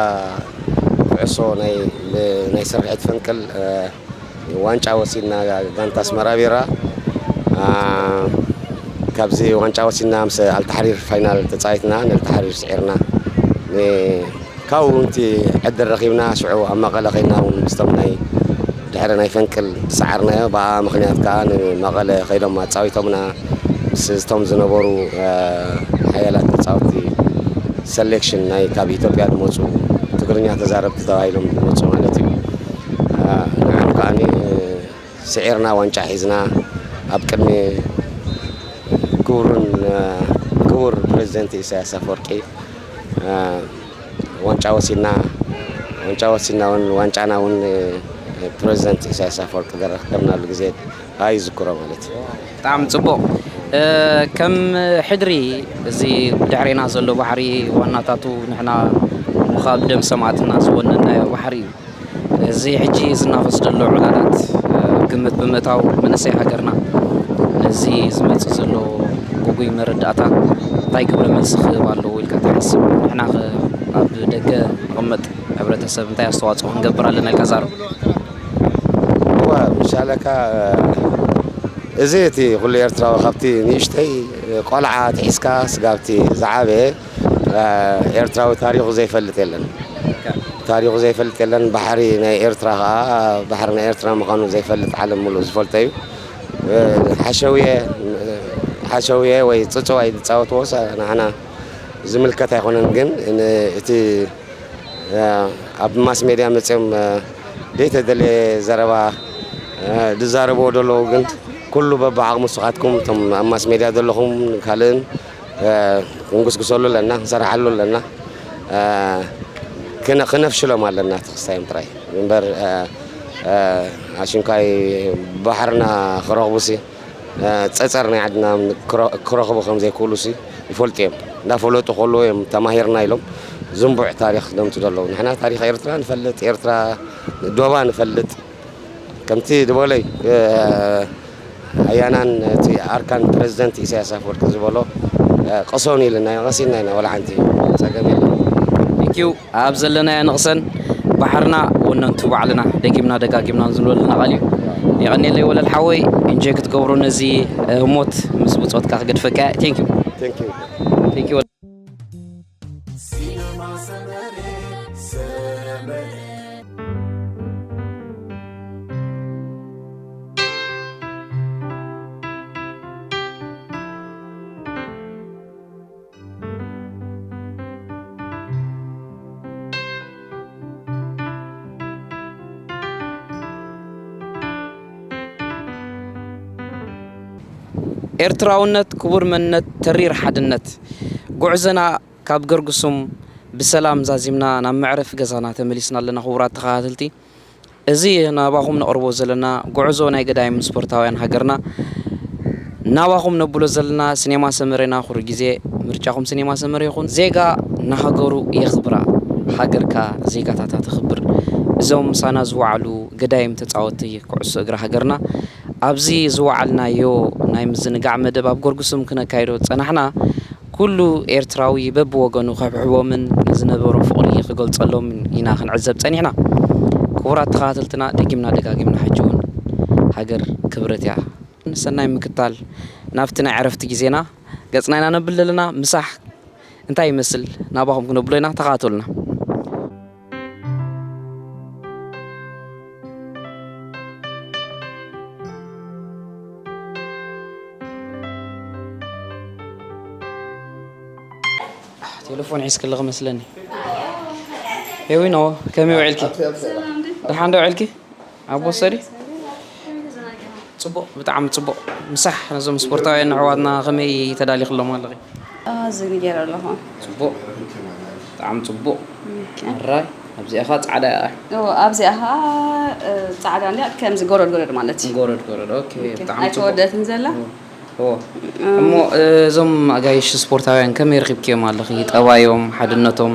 ኩዕሶ ናይ ናይ ስርሒት ፈንቅል ዋንጫ ወሲድና ጋንታ ኣስመራ ቢራ። ካብዚ ዋንጫ ወሲድና ምስ ኣልታሕሪር ፋይናል ተፃዊትና ንኣልታሕሪር ስዒርና። ካብኡ እውን እቲ ዕድል ረኺብና ሽዑ ኣብ መቐለ ከይድና እውን ምስቶም ናይ ድሕሪ ናይ ፈንቅል ዝሰዓርናዮ ብኣ ምኽንያት ከዓ ንመቐለ ከይዶም ኣፃዊቶምና። ምስቶም ዝነበሩ ሓያላት ተፃወትቲ ሰሌክሽን ናይ ካብ ኢትዮጵያ ዝመፁ ትግርኛ ተዛረብቲ ተባሂሎም ዝመፁ ማለት እዩ። ንዕም ከዓኒ ስዒርና ዋንጫ ሒዝና ኣብ ቅድሚ ክቡርን ክቡር ፕሬዚደንት ኢሳያስ ኣፈወርቂ ዋንጫ ወሲድና ዋንጫ ወሲድና እውን ዋንጫና እውን ፕሬዚደንት ኢሳያስ ኣፈወርቂ ዘረከብናሉ ግዜ ኣይዝክሮ ማለት እዩ። ብጣዕሚ ጽቡቕ። ከም ሕድሪ እዚ ብድሕሬና ዘሎ ባሕሪ ዋናታቱ ንሕና ምኻብ ደም ሰማእትና ዝወነናዮ ባሕሪ እዩ። እዚ ሕጂ ዝናፈስ ዘሎ ዕላላት ግምት ብምእታው መንእሰይ ሃገርና ነዚ ዝመጽእ ዘሎ ግጉይ መረዳእታ እንታይ ግብረ መልሲ ክህብ ኣለዎ ኢልካ ትሓስብ? ንሕና ኣብ ደገ ንቕመጥ ሕብረተሰብ እንታይ ኣስተዋፅኦ ክንገብር ኣለና ኢልካ ዛረብ? እዋ ምሻለካ እዚ እቲ ኩሉ ኤርትራዊ ካብቲ ንእሽተይ ቆልዓ ትሒዝካ ስጋብቲ ዝዓበየ ኤርትራዊ ታሪኹ ዘይፈልጥ የለን። ታሪኹ ዘይፈልጥ የለን። ባሕሪ ናይ ኤርትራ ከዓ ባሕሪ ናይ ኤርትራ ምዃኑ ዘይፈልጥ ዓለም ሙሉእ ዝፈልጦ እዩ። ሓሸውየ ሓሸውየ ወይ ፅፅዋይ ዝፃወትዎ ንዓና ዝምልከት ኣይኮነን። ግን እቲ ኣብ ማስ ሜድያ መፅኦም ዘይተደለየ ዘረባ ዝዛረብዎ ዘለዉ ግን ኩሉ በብዓቕሙ ንስኻትኩም እቶም ኣብ ማስ ሜድያ ዘለኹም ካልእን ክንጉስጉሰሉ ኣለና፣ ክንሰርሓሉ ኣለና፣ ክነፍሽሎም ኣለና እቲ ክስታዮም ጥራይ እምበር ኣሽንኳይ ባሕርና ክረኽቡሲ ፀፀር ናይ ዓድና ክረኽቡ ከም ዘይክእሉሲ ይፈልጡ እዮም። እንዳፈለጡ ከለዉ እዮም ተማሂርና ኢሎም ዝንቡዕ ታሪኽ ደምቱ ዘለዉ። ንሕና ታሪኽ ኤርትራ ንፈልጥ፣ ኤርትራ ዶባ ንፈልጥ፣ ከምቲ ዝበሎይ ኣያናን እቲ ኣርካን ፕረዚደንት ኢሳያስ ኣፈወርቂ ዝበሎ፣ ቀሰኑ ኢልና ኢና፣ ቀሲንና ኢና፣ ዋላ ሓንቲ ጸገም የለን። ቴንኪዩ። ኣብ ዘለናዮ ንቕሰን፣ ባሕርና ወነንቱ ባዕልና፣ ደጊምና ደጋጊምና ዝብለልና ቃል እዩ። የቐንየለይ ወለል ሓወይ፣ ኢንጆይ ክትገብሩ ነዚ ህሞት ምስ ብጾትካ ክገድፈካ። ቴንኪዩ። ቴንኪዩ። ቴንኪዩ። ኤርትራውነት ክቡር መንነት፣ ተሪር ሓድነት። ጉዕዞና ካብ ገርግሱም ብሰላም ዛዚምና ናብ መዕረፊ ገዛና ተመሊስና ኣለና። ክቡራት ተኸታተልቲ፣ እዚ ናባኹም ነቕርቦ ዘለና ጉዕዞ ናይ ገዳይም ስፖርታውያን ሃገርና ናባኹም ነብሎ ዘለና ሲኔማ ሰመረ ኢና። ኩሉ ግዜ ምርጫኹም ሲኔማ ሰመረ ይኹን። ዜጋ ንሃገሩ የኽብራ፣ ሃገር ከኣ ዜጋታታ ተኽብር። እዞም ምሳና ዝወዓሉ ገዳይም ተጻወትቲ ኩዕሶ እግሪ ሃገርና፣ ኣብዚ ዝወዓልናዮ ናይ ምዝንጋዕ መደብ ኣብ ጎርጉስም ክነካይዶ ዝጸናሕና፣ ኩሉ ኤርትራዊ በብወገኑ ከብሕቦምን ንዝነበሮ ፍቕሪ ክገልጸሎምን ኢና ክንዕዘብ ጸኒሕና። ክቡራት ተኸታተልትና፣ ደጊምና ደጋጊምና ሕጂ እውን፣ ሃገር ክብረት እያ። ሰናይ ምክታል ናብቲ ናይ ዕረፍቲ ግዜና ገጽና ኢና ነብል ዘለና። ምሳሕ እንታይ ይመስል ናባኹም ክነብሎ ኢና፣ ተኸታተሉና። ቴሌፎን ሒዝክልኺ መስለኒ። ሄዊኖ፣ ከመይ ውዒልኪ? ደሓን ዶ ውዒልኪ? ኣብ ወሰዲ? ጽቡቕ፣ ብጣዕሚ ጽቡቕ። ምሳሕ ነዞም ስፖርታውያን ኣሕዋትና ከመይ ተዳሊኽሎም ኣለኺ? ኣዝዩ ገይረ ኣለኹ። ጽቡቕ፣ ብጣዕሚ ጽቡቕ። ኦኬ። ኣራይ፣ ኣብዚኣ ኸኣ ጻዕዳ እያ። ኦ፣ ኣብዚኣ ኸኣ፣ እ፣ ጻዕዳ እንድያ፣ ከምዚ ጎረድ ጎረድ ማለት እዩ። ጎረድ ጎረድ፣ ኦኬ፣ ኦኬ። ብጣዕሚ ጽቡቕ። ኣይተወደትን ዘላ? ኦ፣ ኦ። እ። እሞ፣ እ፣ እዞም ኣጋይሽ ስፖርታውያን ከመይ ረኺብክዮም ኣለኺ? ጠባዮም፣ ሓድነቶም፣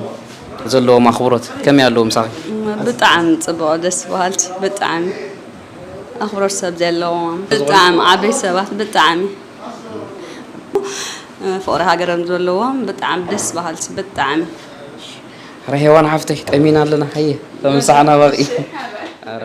ዘለዎም ኣኽብሮት ከመይ ኣለዎ ምሳኺ? ም፣ ብጣዕሚ ጽቡቕ፣ ደስ በሃልቲ፣ ብጣዕሚ። ኣኽብሮት ሰብ ዘለዎም፣ ብጣዕሚ ዓበይቲ ሰባት፣ ብጣዕሚ ፍቕሪ ሃገሮም ዘለዎም፣ ብጣዕሚ ደስ በሃልቲ፣ ብጣዕሚ። ኧረ ሄዋን ሓፍተይ፣ ጠሚና ኣለና። ሃየ፣ ተምሳሕና በቒ። ኧረ።